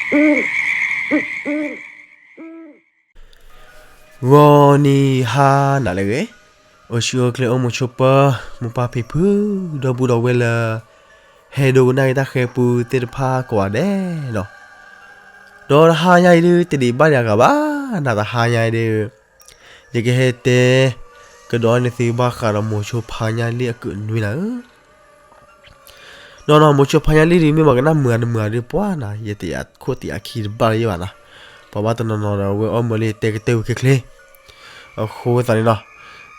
ဂီၤနံၤဟါနၤလၢအဂ့ၤ, အိၣ်ဆူၣ်အိၣ်ချ့အိၣ်မုာ်ဆိးပၢၤ, မိၢ်ပၢ်ဖံဖု, ဒီပုၢ်ဒီဝဲၢ်လၢ ဟဲဒိကနၣ်က့ၤတၢ်ဃဲၤပူသ့ၣ်တဖၣ်ကိးဂၤဒဲးလီၤ. ဒီးတဟါညါအံၤဒုး တဒံးဘၣ်ဒံးအဂၤဘၣ်, နၤတဟါညါအံၤဒုး ယကဟဲတဲ ကဒီးန့ၢ်သုဘၣ်ဃးဒီးမိၤဆိဖါညါလံၣ်အကုးနွံနၤဧၢ. ဒီးနီၤ မိၤဆိဖါညါလံၣ်ဒုး မ့ၢ်မၤကနၣ်မုာ်ဂ့ၤတမုာ်ဂ့ၤဒုး ပှၤနၤ ယတအဲၣ်ခိၣ်တအဲၣ်ခံတဘၣ်လၢၤဘၣ်နၤ, ပှၤဘၣ်တနီၤနီၤဒီး အဝဲအီၣ်မၢလံတဲကတၢၢ်ဝံၤချ့ချ့, အဃိသတးန့ၣ်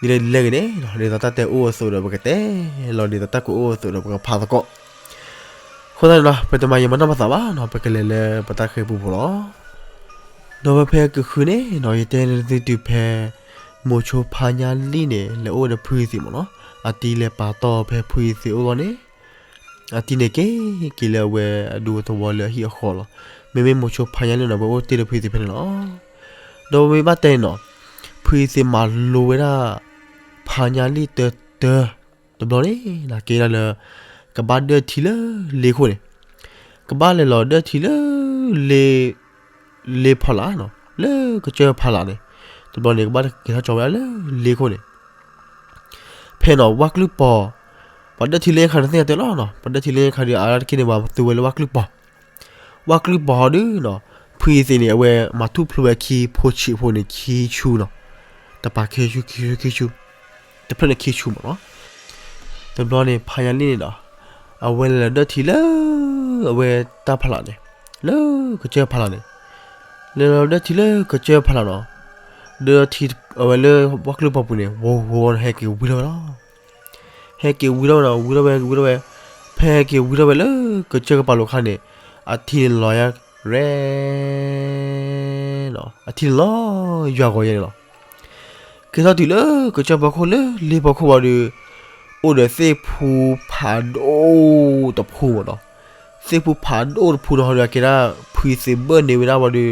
နီၤ ဒ်လဲၣ်ဒ်လဲၣ်ဂ့ၤန့ၣ် ဒ်သိးတၢ်တဲအိၣ်အသိးဒီး ပကတဲလီၤဒ်သိးတၢ်ကအိၣ်အသိးဒီး ပကဖးသကိး, အဃိသတးန့ၣ်နီၤ ပတမၤယံာ်မၤနီၢ်ပသးဘၣ်နီၤ ပကလဲၤလၢပတၢ်ဃဲၤပူဖိလီၤ. ဒီးဖဲဖဲအကုးဃုန့ၣ်နီၤ ယတဲန့ၢ်သုတုၤဖဲ မိၤဆိဖါညါလံၣ်န့ၣ် လဲၤအိၣ်ဒီးဖုအံၤသ့ၣ်မ့ၢ်နီၤ, အတံၤလဲၤပာ်တီၢ်ဖဲဖုအံၤသ့ၣ်အိၣ်ဘၣ်န့ၣ် အတံၤန့ၣ်က့ၤက့ၤလၢအဝဲအဒူသဝီလၢအဟံၣ်အဃီလီၤ. မ့မ့ၢ်မိၤဆိဖါညါလံၣ်နီၤ အဝဲအိၣ်တ့ၢ်ဒီးဖုအံၤသ့ၣ်ဖဲန့ၣ်လီၤ. ဒီးမ့ၢ်ဘၣ်တဲနီၤ ဖုအံၤသ့ၣ်မၤလိဝဲဒၣ် ဖါညါလံၣ်တၢတၢ တဘျီန့ၣ် နၤက့ၤဒၣ်လၢ ကဘၣ်ဒၢၣ်ထံလၢလ့ခိၣ်န့ၣ်, ကဘၣ်လဲၤလီၤဒၢၣ်ထံလၢ လ့ လ့ဖီလာ်နီၤ လၢကစၢၢ်ဖီလာ်န့ၣ်, တဘျီန့ၣ် ကဘၣ်က့ၤထီၣ်ကၠီဝဲဒၣ်လၢလ့ခိၣ်န့ၣ် ဖဲနီၤ ဝၣ်ကျုၢ်ပီၤ, ပှၤဒၢၣ်ထံလၢညါခါန့ၣ်သ့ၣ်ညါတဲလီၤနီၤ ပှၤဒၢၣ်ထံလၢညါခါဒီး အါတက့ၢ်န့ၣ် ပှၤသူဝဲလၢဝၣ်ကျုၢ်ပီၤ, ဝၣ်ကျုၢ်ပီၤဟီဒုးနီၤ ဖုအံၤသ့ၣ်န့ၣ် အဝဲမၤထူၣ်ဖျိဝဲခံဖိဆံးဖိန့ၣ် ခံဆူနီၤ, တပာ်ခံဆူ ခံဆူ ခံဆူ, တဖျၢၣ်န့ၣ်ခံဆူမ့ၢ်နီၤ. တဘျီန့ၣ် ဖါညါလံၣ်န့ၣ်ဒီး အဝဲလဲၤလီၤဒၢၣ်ထံလၢ အဝဲတၢ်ဖီလာ်န့ၣ်, လၢကစၢၢ်ဖီလာ်န့ၣ်, လဲၤလီၤဒၢၣ်ထံလၢကစၢၢ်ဖီလာ်နီၤ, ဒၢၣ်ထံ အဝဲလၢဝၣ်ကျုၢ်ပီၤပူၤန့ၣ် ဝီၤဝီၤန့ၣ် ဟဲက့ၤဝံထီၣ်ဝဲလီၤ. ဟဲက့ၤဝံထီၣ်ဝဲနီၤ ဝံထီၣ်ဝဲ ဝံထီၣ်ဝဲ, ဖဲဟဲက့ၤဝံထီၣ်ဝဲလၢကစၢၢ်ကပၤလိၤခါန့ၣ် အထံန့ၣ်လီၤယါ ရဲ နီၤ အထံန့ၣ်လီၤယွၤဂီၤယဲန့ၣ်လီၤ. က့ၤထီၣ်တုၤလၢကစၢၢ်ဖီခိၣ်လၢလ့ဖီခိၣ်ဝံၤဒီး အိၣ်ဒီးသ့ၣ်ဖူဖးဒိၣ်တဖူမ့ၢ်နီၤ, သ့ၣ်ဖူဖးဒိၣ်တဖူနီၤ ဟီဒီးကဲဒၣ် ဖုအံၤသ့ၣ်ဘၢၣ်န့ၢ်ဝဲဒၣ်ဝံၤဒီး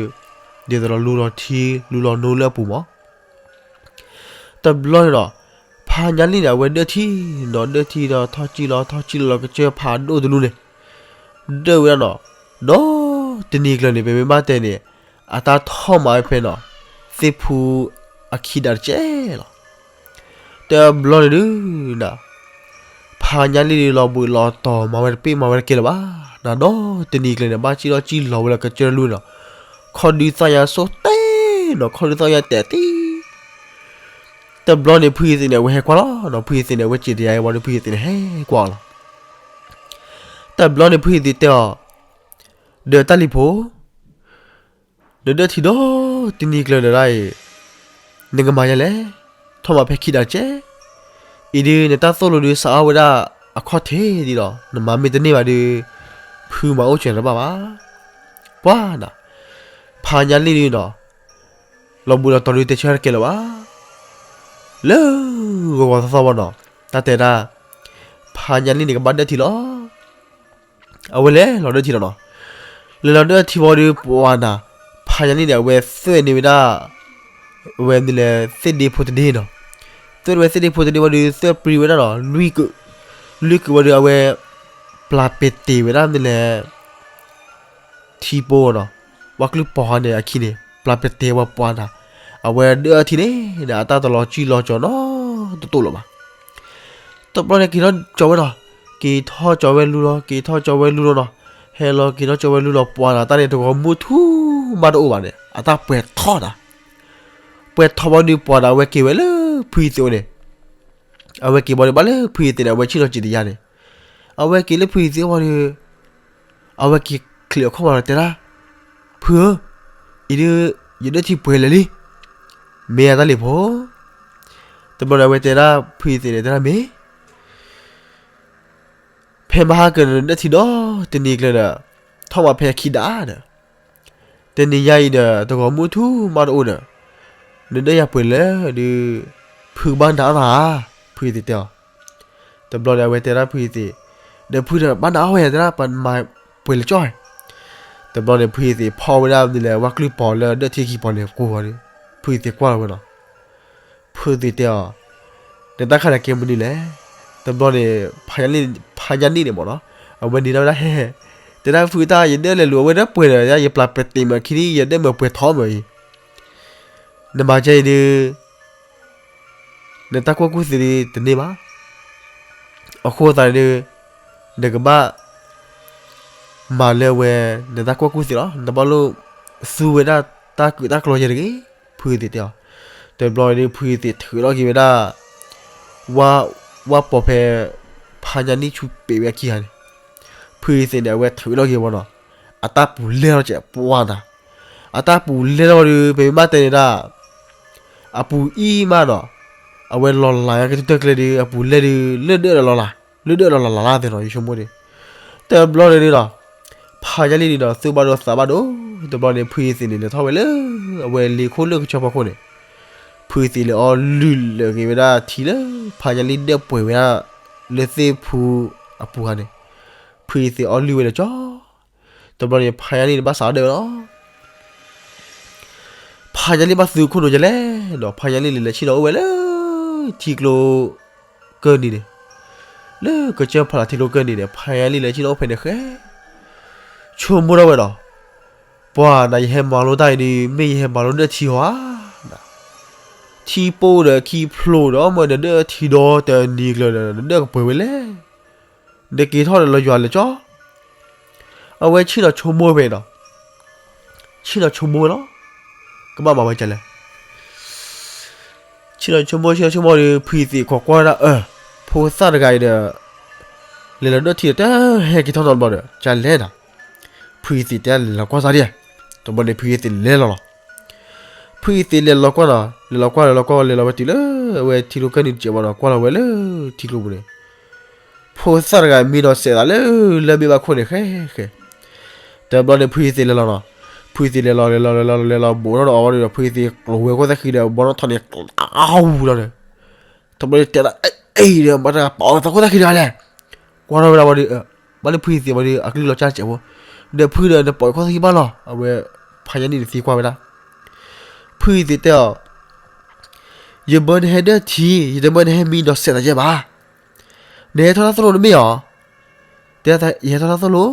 ဒ်သိးဒီးလူလီၤထံလူလီၤနိလၢအပူၤမ့ၢ် တဘျီန့ၣ်ဒီး ဖါညါလံၣ်န့ၣ် အဝဲဒၢၣ်ထံနီၤ ဒၢၣ်ထံဒီးထီၣ်ကံၣ်လီၤ ထီၣ်ကံၣ်လီၤလၢကစၢၢ်ဖးဒိၣ်တလူန့ၣ် ဒၢၣ်ဝဲဒၣ်နီၤ, ဒီးတနံၤကျၢၤန့ၣ် ပမ့ၢ်ဘၣ်တဲန့ၣ် အတၢ်ထီၣ်မၤဝဲဖဲနီၤ သ့ၣ်ဖူအခံဒးတကဲလီၤ. တဘျီန့ၣ်ဒုး နၤ ဖါညါလံၣ်ဒုးလီၤဘှံးလီၤတီၤမၤဝဲတပ့ၢ်မၤဝဲတကဲလၢၤဘၣ်, နၤဒီးတနံၤကျၢၤန့ၣ် ဘၣ်စံၣ်ထီၣ်စံၣ်လီၤဝဲလၢကစၢၢ်တလူန့ၣ်နီၤ, ခီၣ်ဒုးသၣ်ညါဆိတဲနီၤ ခီၣ်ဒုးသၣ်ညါတဲာ်တံၢ် တဘျီန့ၣ် ဖုအံၤသ့ၣ်န့ၣ် အဝဲဟဲကွၢ်လီၤနီၤ, ဖုအံၤသ့ၣ်န့ၣ် အဝဲစံးတယါအံၤဝံၤဒီး ဖုအံၤသ့ၣ်န့ၣ် ဟဲကွၢ်လီၤ. တဘျီန့ၣ် ဖုအံၤသ့ၣ်တဲအီၤ, ဒီးတၢ်လံၤဖိ, နဒၢၣ်ထံဒီးတနံၤကျၢၤဒီးဒၣ်အံၤ, နကမၤယဲလဲၣ်, ထီၣ်မၤဖဲခံဒးတကဲ, အံၤဒုး နတၢ်သိၣ်လိဒုးစးအါဝဲဒၣ်အခီၣ်ထံးဒံးလီၤ, နမၤမ့ၢ်တန့ၢ်ဘၣ်ဒီး, ဖုမၤအိၣ်စၢၤတဘၣ်ဘၣ်. ပှၤနၤ, ဖါညါလံၣ်ဒုးနီၤ လီၤဘှံးလီၤတီၤဒုးတဲဆၢတကဲလၢၤဘၣ်. လၢဂီၤဂီၤသီသီဝံၤနီၤ, တၢ်တဲဒၣ်, ဖါညါလံၣ်န့ၣ်ကဘၣ်ဒၢၣ်ထံလီၤ. အဝဲလဲၤလီၤဒၢၣ်ထံလီၤနီၤ. လဲၤလီၤဒၢၣ်ထံဝံၤဒီး ပှၤနၤ, ဖါညါလံၣ်န့ၣ် အဝဲသွဲၣ်န့ၢ်ဝဲဒၣ် အဝဲန့ၣ်လဲၣ် သ့ၣ်ဒ့ဖိတဒ့နီၤ. သွဲၣ်န့ၢ်ဝဲသ့ၣ်ဒ့ဖိတဒ့ဝံၤဒီး သွဲၣ်ပြံဝဲဒၣ်နီၤ လွံၢ်ကုာ်, လွံၢ်ကုာ်ဝံၤဒီး အဝဲ ပျၢ်ပဲာ်တ့ၢ်ဝဲဒၣ်န့ၣ်လဲၣ် ထံပိနီၤ, ဝၣ်ကျုၢ်ပီၤဟီန့ၣ်အခံန့ၣ် ပျၢ်ပဲာ်တ့ၢ်ဝဲပှၤနၤ, အဝဲဒၢၣ်ထံန့ၣ်ဒီး အတၢ်တလီၤစံၣ်လီၤကၠီၤနီတတိၢ်လၢၤဘၣ်. တဘျီန့ၣ်က့ၤထီၣ်ကၠီၤဝဲနီၤ, က့ၤထီၣ်ကၠီၤဝဲလူလီၤ က့ၤထီၣ်ကၠီၤဝဲလူလီၤနီၤ, ဟဲလီၤက့ၤထီၣ်ကၠီၤဝဲလူလီၤ ပှၤနၤတၢ်န့ၣ် တဂီၤမုၢ်ထူၣ်မးတအိၣ်ဘၣ်န့ၣ် အတၢ်ပှဲၤထီၣ်နၤ, ပှဲၤထီၣ်ဘၣ်ဒီး ပှၤနၤ အဝဲက့ၤဝဲလၢဖုအံၤသ့ၣ်အိၣ်န့ၣ်, အဝဲက့ၤဘၣ်ဒီး ဘၣ်လၢဖုအံၤသ့ၣ်န့ၣ် အဝဲဆံၣ်လီၤစံးတယါန့ၣ်, အဝဲက့ၤလၢဖုအံၤသ့ၣ်အိၣ်ဘၣ်ဒီး အဝဲက့ၤချံးအခီၣ်မးဒီးတဲဒၣ်, ဖုဧၢ, အံၤဒုး ယဒၢၣ်ထံပှဲၤလၢာ်လံ, မ့ၢ်အတၢ်လံၤဖိ. တဘျီန့ၣ် အဝဲတဲဒၣ်ဖုအံၤသ့ၣ်န့ၣ် တဲဒၣ်မ့ၢ် ဖဲမဟါကၢၤန့ၣ် နဒၢၣ်ထံဒီးတနံၤကျၢၤဒီး ထီၣ်မၤဖဲခံဒးဒီး, တနံၤညါအံၤဒီး တဂီၤမုၢ်ထူၣ်မးတအိၣ်ဒီး, နဒၢၣ်ယၤပှဲၤလၢာ်ဒီး ဖုကဘၣ်နးအီၣ်သးဧါ, ဖုအံၤသ့ၣ်တဲအီၤ. တဘျီန့ၣ် အဝဲတဲဒၣ်ဖုအံၤသ့ၣ်, ဒီးဖုဒီးဘၣ်နးအီၣ်ဝဲယၤတဲဒၣ် ပမၤပှဲၤလၢာ်ကၠီၣ်. တဘျီန့ၣ် ဖုအံၤသ့ၣ်ဖီၣ်ဝဲဒၣ်န့ၣ်လဲၣ် ဝၣ်ကျုၢ်ပီၤလၢဒၢၣ်ထံခံပီၤန့ၣ် ကိးဂီၤဒီး ဖုအံၤသ့ၣ်ကွၢ်လီၤဝဲနီၤ. ဖုအံၤသ့ၣ်တဲအီၤ, နတၢ်ခါန့ၣ်ကဲမနုၤလဲၣ်. တဘျီန့ၣ် ဖါညါလံၣ်န့ၣ်မ့ၢ်နီၤ, အဝဲန့ၣ်ဒၣ်ဝဲဒၣ်ဟဲ, တဲဒၣ်ဖုတၢ် ယဒၢးလဲၤလူၤအဝဲဒၢးပှဲၤဒီး ယပျၢ်ပတ့ၢ်မးခံဒ် ယဒၢးမၢပှဲၤထီမးအံၤ, နမၤကဲအံၤဒုး နတၢ်ကွၢ်ကူၣ်သ့ဒုးတန့ၢ်ဘၣ်. အဃိသတးန့ၣ်ဒုး နကဘၣ် မၤလၢဝဲ နတၢ်ကွၢ်ကူၣ်သ့လီၤ. နဘၣ်လိၣ်သူဝဲဒၣ်တၢ်ကုးတၢ်ကျီယဲၢ်တဂ့ၤ, ဖုယသ့ၣ်တဲအီၤ. တဘျီန့ၣ်ဒုး ဖုယသ့ၣ်ထုးထီၣ်က့ၤဝဲဒၣ် ဝၣ်ပိာ်ဖဲ ဖါညါလံၣ်ဆူပ့းဝဲအခံဂၤန့ၣ်, ဖုယသ့ၣ်န့ၣ် အဝဲထုးထီၣ်က့ၤဝဲနီၤ, အတၢ်ပူၤလဲၢ်ထီၣ်ကဲးပှၢ်နၤ, အတၢ်ပူၤလဲၢ်ထီၣ်ဝဲဒုး ပမ့ၢ်ဘၣ်တဲန့ၣ်ဒၣ် အပူၤအံၤမးနီၤ, အဝဲလီၤလးကတၢၢ်ကျဲဒုး အပူၤလဲၢ်ဒုး လၢဒၢးလီၤလး, လၢဒၢးလီၤလးလၢ်သ့ၣ်နီၤ ယဆိကမိၣ်န့ၣ်, တဘျီန့ၣ်ဒုးနီၤ ဖါညါလံၣ်ဒုးဒီး သူၣ်ဘၣ်ဒိသးဘၣ်ဒိ, တဘျီန့ၣ် ဖုယသ့ၣ်န့ၣ် လဲၤထီၣ်ဝဲလၢ အဝဲလ့ခိၣ်လၢကဆၢဖီခိၣ်န့ၣ်, ဖုယသ့ၣ်လဲၤအီလုၢ်လၢာ်က့ၤဝဲဒၣ်ထံလၢ ဖါညါလံၣ်ဒၢးပှဲၤဝဲဒၣ် လၢသ့ၣ်ဖူအပူၤခါန့ၣ်, ဖုယသ့ၣ်အီလုၢ်ဝဲလၢကၠီ, တဘျီန့ၣ် ဖါညါလံၣ်န့ၣ်ဘၣ်စးထီၣ်ဒၢးဝဲလီၤ. ဖါညါလံၣ်ဘၣ်သုးခိၣ်နူာ်ကလဲၣ်ဒီး ဖါညါလံၣ်လဲၤလဲၤဆ့ၣ်နီၤအိၣ်ဝဲလၢ ထံကျိ ကၢၢ်နံၤန့ၣ်, လၢကစၢၢ်ဖးလၢ်ထံကျိကၢၢ်နံၤန့ၣ် ဖါညါလံၣ်လဲၤဆ့ၣ်နီၤအိၣ်ဖဲန့ၣ်ဃဲ, ဆိကမိၣ်ထီၣ်ဝဲဒီး ပှၤနၤ ယဟဲမၤလိတၢ်အံၤဒုး မ့ၢ်ယဟဲမၤလိဒၢးထံဧါ, ထံပိၢ်ဒီးခံဖျိဒီး မ့ၢ်နဒၢးထံဒီတနံၤကျၢၤဒီး နဒၢးကပှဲၤဝဲလဲၣ်, နက့ၤထီၣ်ဒီးလီၤယွၤလဲၤကၠီ, အဝဲဆ့ၣ်နီၤဆိကမိၣ်ဖဲန့ၣ်ဒီး ဆ့ၣ်နီၤဆိကမိၣ်ဝဲလီၤ, ကဘၣ်မၤဝဲဒ်လဲၣ် ဆ့ၣ်နီၤဆိကမိၣ် ဆ့ၣ်နီၤဆိကမိၣ်ဒီး ဖုယသ့ၣ်ခိးကွၢ်ဝဲဒၣ်အၢ, ဖိသၣ်တဂၤအံၤဒီး လဲၤလီၤဒၢးထံဒီး တဟဲက့ၤထီၣ်နီတဘျီဒီး ကလဲၣ်နၤ, ဖုယသ့ၣ်တဲလဲၤလီၤကွၢ်စၢ်ဒံး, တဘျီန့ၣ် ဖုယသ့ၣ်လဲၤလီၤလီၤ. ဖုယသ့ၣ်လဲၤလီၤကွၢ်နီၤ လဲၤလီၤကွၢ်လဲၤလီၤကွၢ်လဲၤလီၤဝဲတုၤလၢ အဝဲထံကျိကၢၢ်နံၤတစဲးဘၣ်ဒီး ကွၢ်လီၤဝဲလၢထံကျိပူၤန့ၣ် ဖိသၣ်တဂၤမံဒီးစဲးသးလၢ လၢၢ်ဘ့ၣ်ဘၣ်ခိၣ်န့ၣ်ဃဲဃဲ, တဘျီန့ၣ် ဖုယသ့ၣ်လဲၤလီၤနီၤ, ဖုယသ့ၣ်လဲၤလီၤလဲၤလီၤလဲၤလီၤလဲၤလီၤ ဘူးထီၣ်ဒီးအီၤဝဲဒီး ဖုယသ့ၣ်ကျိၤဝဲခိၣ်သၣ်ဃံဒီး ဘီထီၣ်ထီန့ၣ် အဝူၤလီၤန့ၣ်, တဘျီန့ၣ်တဲဒၣ်အ့ၣ်ဒီး ဘၣ်တၢ်ပာ်အီၤသးခိၣ်သၣ်ဃံတဂၤလဲၣ်, ကွၢ်ထီၣ်ဝဲဒၣ်ဝံၤဒီး ဘၣ်လၢဖုယသ့ၣ်ဝံၤဒီး အကလုၢ်လီၤကၢ်စဲးဖိ, ဒီးဖုဒီး နပာ်အီၤခိၣ်သၣ်ဃံဘၣ်လီၤ, အဝဲ ဖါညါလံၣ်န့ၣ်သံကွၢ်ဝဲဒၣ် ဖုယသ့ၣ်တဲအီၤ, ယမၢနဟဲဒၢးထံ, ယတမၢနဟဲမံဒီးစဲးသးယဲဘၣ်. နဟဲထီၣ်တၢ်သိၣ်လိနမ့ၢ်အီၤ, တဲယဟဲထီၣ်တၢ်သိၣ်လိ,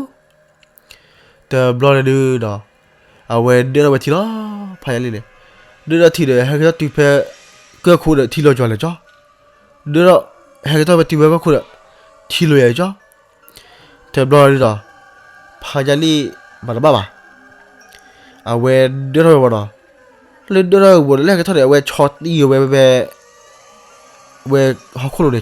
တဘျီန့ၣ်ဒုးဒီး အဝဲဒၢးထီၣ်ဝဲထံလီၤ, ဖါညါလံၣ်န့ၣ်, ဒၢးထီၣ်ထံဒီး ဟဲက့ၤထီၣ်တုၤဖဲ ကၢၢ်ခိၣ်ဒီးထံလီၤယွၤလဲၤကၠီ, ဒၢးထီၣ် ဟဲက့ၤထီၣ်ဝဲတုၤဖဲကၢၢ်ခိၣ်ဒီး ထံလီၤယွၤလဲၤကၠီ တဘျီဒုးဒီး ဖါညါလံၣ်မၤတဘၣ်ဘၣ်, အဝဲဒၢးထီၣ်ဝဲဘၣ်နီၤ, လၢဒၢးထီၣ်ဝဲဘၣ်ဒီး လၢဟဲက့ၤထီၣ်န့ၣ် အဝဲဆီတံၢ်ဝဲဖဲ ဝဲဟီၣ်ခိၣ်လိၤ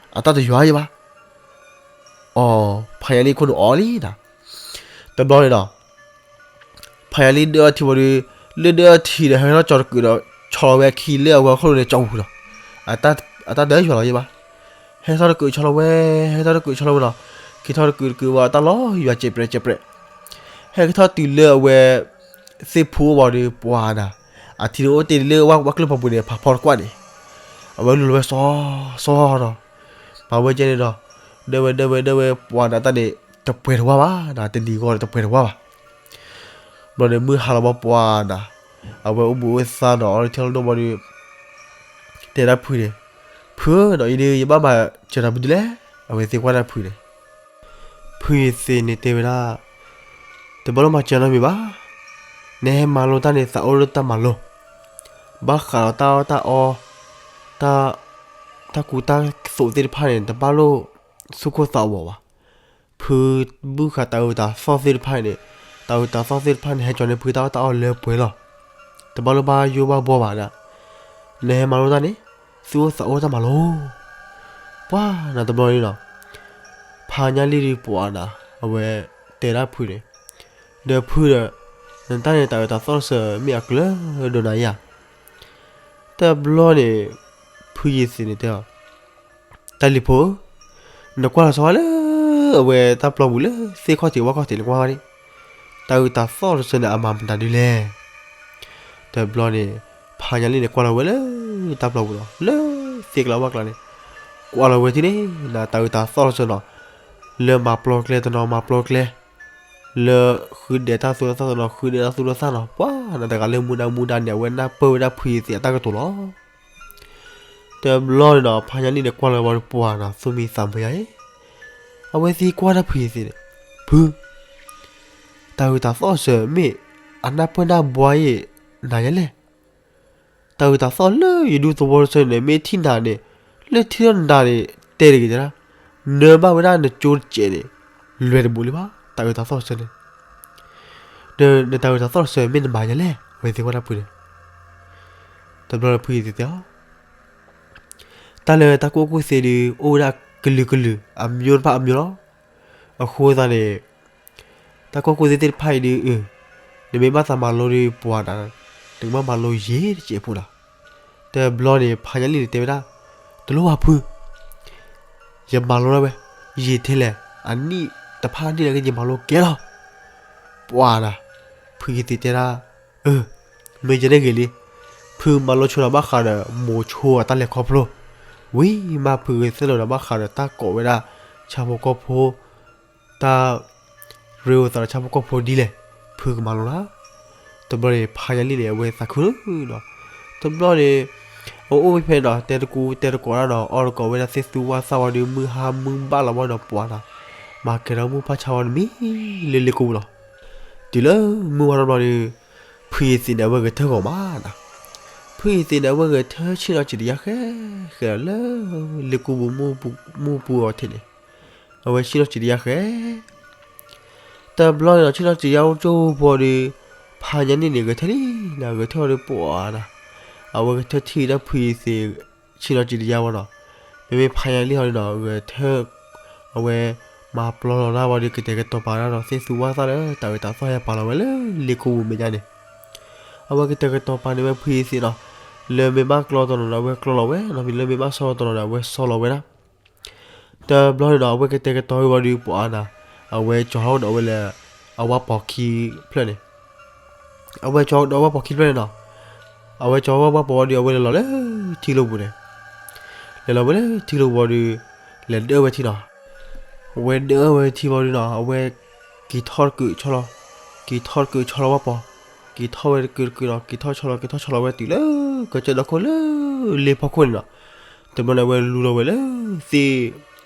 န့ၣ် ကၠီပူၤဒီး အတၢ်တယွၤယဲဘၣ်, အီ ဖါညါလံၣ်ခိၣ်နူာ်အီလံနီၤ, တဘျီန့ၣ်ဒီး ဖါညါလံၣ်ဒၢးထီၣ်ထံဝံၤဒီး လၢဒၢးထီၣ်ထံဒီး ဟဲက့ၤထီၣ်ကၠီၤတကုာ်ဒီး ဆီလီၤဝဲအခံလၢအဝဲဟီၣ်ခိၣ်လိၤန့ၣ် ကၠီပူၤဒီး အတၢ်တယွၤလီၤယဲဘၣ်, ဟဲက့ၤထီၣ်တကုာ်ဆီလီၤဝဲ, ဟဲက့ၤထီၣ်တကုာ်ဆီလီၤဝဲနီၤ, က့ၤထီၣ်တကုာ်တကုာ်ဝဲ အတၢ်လီၤယွၤစဲးပြဲးစဲးပြဲး, ဟဲက့ၤထီၣ်တုၤလၢအဝဲ သ့ၣ်ဖူအဘၣ်ဒီး ပှၤနၤ, အထံန့ၣ်အိၣ်တ့ၢ်လၢဝဲကျိဖးပူၤန့ၣ် ဖးဖီတကွၢ်န့ၣ်, အဝဲလူၤလီၤဝဲစီၤစီၤနီၤ, မၤဝဲကဲန့ၣ်ဒီး ဒၢးဝဲဒၢးဝဲဒၢးဝဲ ပှၤနၤတၢ်န့ၣ် တပှဲၤတဝါဘၣ်နၤ, တနံၤဂီၤန့ၣ် တပှဲၤတဝါဘၣ် ဘျီန့ၣ် မုၢ်ဟါလီၤဘၣ်ပှၤနၤ, အဝဲအိၣ်ဘှံးအိၣ်သါနီၤ အီထံလီၤဒိၣ်ဘၣ်ဒီး တဲဒၣ်ဖုန့ၣ်, ဖုနီၤ အံၤဒုး ယဘၣ်မၤစၢၤနၤမနုၤလဲၣ်, အဝဲသံကွၢ်ဒၣ်ဖုန့ၣ်, ဖုယသ့ၣ်န့ၣ်တဲဝဲဒၣ်, တဘၣ်လိၣ်မၤစၢၤနီတမံၤဘၣ်, နဟဲမၤလိတၢ်န့ၣ် သးအိၣ်လၢတၢ်မၤလိ, ဘၣ်ဃးဒီးတၢ်အီၣ်တၢ်အီ, တၢ် တၢ်ကူတၢ်သိးသ့ၣ်တဖၣ်န့ၣ် တဘၣ်လိၣ်သူၣ်ကိၢ်သးဂီၤဘၣ်. ဖုဘူၣ်ဃာ်တၤအုးတၤသီၣ်သ့ၣ်တဖၣ်န့ၣ်, တၤအုးတၤသီၣ်သ့ၣ်တဖၣ်န့ၣ် ဟဲကၠီၤန့ၢ်ဖုတၢ်အီၣ်တၢ်အီလၢပှဲၤလီၤ. တဘၣ်လိၣ်ဘၣ်ယိၣ်ဘၣ်ဘှီဘၣ်ဒၣ်. နဟဲမၤလိတၢ်န့ၣ် သူၣ်အိၣ်သးအိၣ်တၢ်မၤလိ. ပှၤနၤတဘျီန့ၣ်ဒီး ဖါညါလံၢ်ဒုးပှၤနၤ အဝဲတဲဒၣ်ဖုန့ၣ်, ဒီးဖုဒီး နတၢ်န့ၣ် တၢ်အုးတၤသီၣ်တစၢၤမ့ၢ်အကျၢၤဒိၣ်နၤယၤ. တဘျီန့ၣ် ဖုယသ့ၣ်န့ၣ်တဲအီၤ, တၢ်လံၤဖိဧၢ, နကွၢ်လီၤဆီဝဲလၢ အဝဲတၢ်ပျီပူၤလၢသ့ၣ်ခီၣ်ထံးဝၣ်ခီၣ်ထံးန့ၣ် ကွၢ်ဝဲန့ၣ်, တၢ်အုးတၤသီၣ်တစၢၤန့ၣ် အမၤမတၤဒုလဲၣ်. တဘျီန့ၣ် ဖါညါလံၢ်န့ၣ်ကွၢ်လီၤဝဲလၢတၢ်ပျီပူၤလီၤ, လၢသ့ၣ်ကျါဝၣ်ကျါန့ၣ်, ကွၢ်လီၤဝဲထံၣ်န့ၣ် နတၢ်အုးတၤသီၣ်တစၢၤနီၤ, လၢမၤပျီကျဲတနီၤမၤပျီကျဲ, လၢဃုဒဲးတၢ်သူၣ်လၢသၣ်တနီၤ ဃုဒဲးတၢ်သူၣ်လၢသၣ်နီၤ, ပှၤနၤတဂၤလၢမူဒါမူဒါန့ၣ် အဝဲနၢ်ပၢၢ်ဝဲဒၣ်ဖုယသ့ၣ်အတၢ်ကတိၤလီၤ. တဘျီန့ၣ်ဒီး ဖါညါလံၢ်န့ၣ်ကွၢ်လီၤဝဲပှၤနၤ သူၣ်မံသးမုာ်ယါအံၤ, အဝဲသံကွၢ်ဒၣ်ဖုယသ့ၣ်န့ၣ်, ဖု တၢ်အုၣ်တၢ်သီၣ်စၢၤမ့ၢ်အနၢ်ပၢၢ်နၢ်ဘှါအံၤ နၤယဲလဲၣ်. တၢ်အုၣ်တၢ်သီၣ်လၢယဒူသဝီတဆၢန့ၣ် မ့ၢ်ထံၣ်နၤန့ၣ် လၢထံၣ်ထီၣ်နၤန့ၣ် တဲတဂ့ၤတဲဒၣ်, နၢဘၣ်ဝဲဒၣ်နကၠိတစဲးန့ၣ် လွဲၢ်တဘူးလံဘၣ် တၢ်အုၣ်တၢ်သီၣ်တဆၢန့ၣ်. ဒီးနတၢ်အုၣ်တၢ်သီၣ်တဆၢမ့ၢ်နမၤယဲလဲၣ် အဝဲသ့ၣ်ကွၢ်တၢ်ဖုန့ၣ်. တဘျီဒီးဖုယသ့ၣ်တဲအီၤ, တၢ်လၢတၢ်ကူၣ်ဘၣ်ကူၣ်သ့ဒီး အိၣ်ဝဲဒၣ်ကလုာ်ကလုာ် အမျိုးတဖၣ်အမျိုးလီၤ. အဃိသတးန့ၣ် တၢ်ကူၣ်ဘၣ်ကူၣ်သ့သ့ၣ်တဖၣ်အံၤဒီး အၢ နမ့ၢ်ဘၣ်သးမၤလိဒီးပှၤနၤ နကဘၣ်မၤလိယံာ်တစဲးဖိလီၤ. တဘျီန့ၣ် ဖါညါလံၢ်န့ၣ်တဲဝဲဒၣ်, တလိၣ်ဘၣ်ဖု, ယမၤလိဒၣ်ဝဲ, ယံာ်ထဲလဲၣ် အနံၣ်တဖၣ်န့ၣ်လၢကယမၤလိကဲလီၤ. ပှၤနၤ, ဖုယသ့ၣ်တဲဒၣ်, အၢ မ့ၢ်ယဲန့ၣ်ဂ့ၤလံ, ဖုမၤလိဆိဒီးဘၣ်ဃးဒီး မိၤဆိအတၢ်လဲၤခီဖျိ, ဝံၤမးဖုဂဲၤဆၢထၢၣ်ဒီးဘၣ်ဃးဒီးတၢ်ကိးဝဲဒၣ် ဆၣ်ဖိကီၢ်ဖိ, တၢ် ရ့အိၣ်သးဒီးဆၣ်ဖိကီၢ်ဖိဒ်လဲၣ်, ဖုကမၤလိလီၤ. တဘျီန့ၣ် ဖါညါလံၢ်န့ၣ် အဝဲသးခုလီၤ. တဘျီန့ၣ် အအိၣ်ဝဲဖဲဒီး တဲတကိးတဲတကိးဒၣ်ဒီး အီၣ်တကိးဝဲဒၣ်သ့ၣ်သူဝၣ်သၣ်ဝံၤဒီး မုၢ်ဟါမုၢ်ဘၣ်လီၤဝံၤဒီးပှၤနၤ, မၤကဲၤဒီးမုၢ်ဖးဆါဝံၤတမံၤလၢလ့ကိပူၤလီၤ. တုၤလၢမုၢ်ဝါထီၣ်ဘျီဒီး ဖုယသ့ၣ်န့ၣ် အဝဲဂဲၤထၢၣ်ဂီၤမးနၤ. ဖုယသ့ၣ်န့ၣ် အဝဲဂဲၤထၢၣ်ဆ့ၣ်နီၤစံးတယါဃဲ, ဃဲလီၤလၢ လ့ကိပူၤ မုၢ်ပူၤအီၤထဲန့ၣ်, အဝဲဆ့ၣ်နီၤစံးတယါဃဲ တဘျီန့ၣ်ဒီး ဆ့ၣ်နီၤစံးတယါအိၣ်ကၠိဖိဒီး ဖါညါလံၢ်န့ၣ် ဂဲၤထၢၣ်လံနၤ, ဂဲၤထၢၣ်အီၤဒီးပှၤနၤ, အဝဲဂဲၤထၢၣ်ထံၣ်ဝဲဒၣ်ဖုယသ့ၣ် ဆ့ၣ်နီၤစံးတယါဝဲနီၤ. မ့မ့ၢ်ဖါညါလံၢ်ဟီဒ်နီၤ ဂဲၤထၢၣ်, အဝဲ မၤပျီလီၤဒၣ်ဝဲဒီး ကတဲာ်ကတီၤပာ်ဒၣ်ဒီး သ့ၣ်သူဝၣ်သၣ်လၢ တၢ်အုၣ်တၢ်သီၣ်ဟဲပာ်လီၤဝဲလၢလ့ကိပူၤမဲာ်ညါန့ၣ်, အဝဲကတဲာ်ကတီၤပာ်န့ၢ်ဝဲဖုယသ့ၣ်နီၤ, လၢမ့ၢ်ဘၣ်ကျီတနီၤဒီး အဝဲကျီလီၤဝဲ, ဒီးမ့ၢ်လၢမ့ၢ်ဘၣ်ဆီတနီၤဒီး အဝဲဆီလီၤဝဲဒၣ် တဘျီန့ၣ်ဒီး အဝဲကတဲာ်ကတီၤဝဲဒီးပှၤနၤ, အဝဲကၠီၤထီၣ်ဒီးအဝဲလၢ အဝါပိာ်ခံဖျၢၣ်န့ၣ်, အဝဲကၠီၤဒီးအဝါပိာ်ခံဖျၢၣ်န့ၣ်နီၤ, အဝဲကၠီၤဝဲဝါပိာ်ဝံၤဒီး အဝဲလဲၤလီၤလၢထံကျိပူၤန့ၣ်, လဲၤလီၤဝဲလၢထံကျိပူၤဒီး လဲၤဒၢဝဲထံနီၤ, အဝဲဒၢဝဲထံဝံၤဒီးနီၤ အဝဲ က့ၤထီၣ်တကုးဆီလီၤ, က့ၤထီၣ်တကုးဆီလီၤဝါပိာ်, က့ၤထီၣ်ဝဲတကုးတကုးဒီး က့ၤထီၣ်ဆီလီၤ က့ၤထီၣ်ဆီလီၤဝဲတုၤလၢ ကစၢၢ်ဒီခိၣ်လၢ လ့ဖီခိၣ်န့ၣ်နီၤ, တဘျီန့ၣ် အဝဲလူလီၤဝဲလၢသ့ၣ်,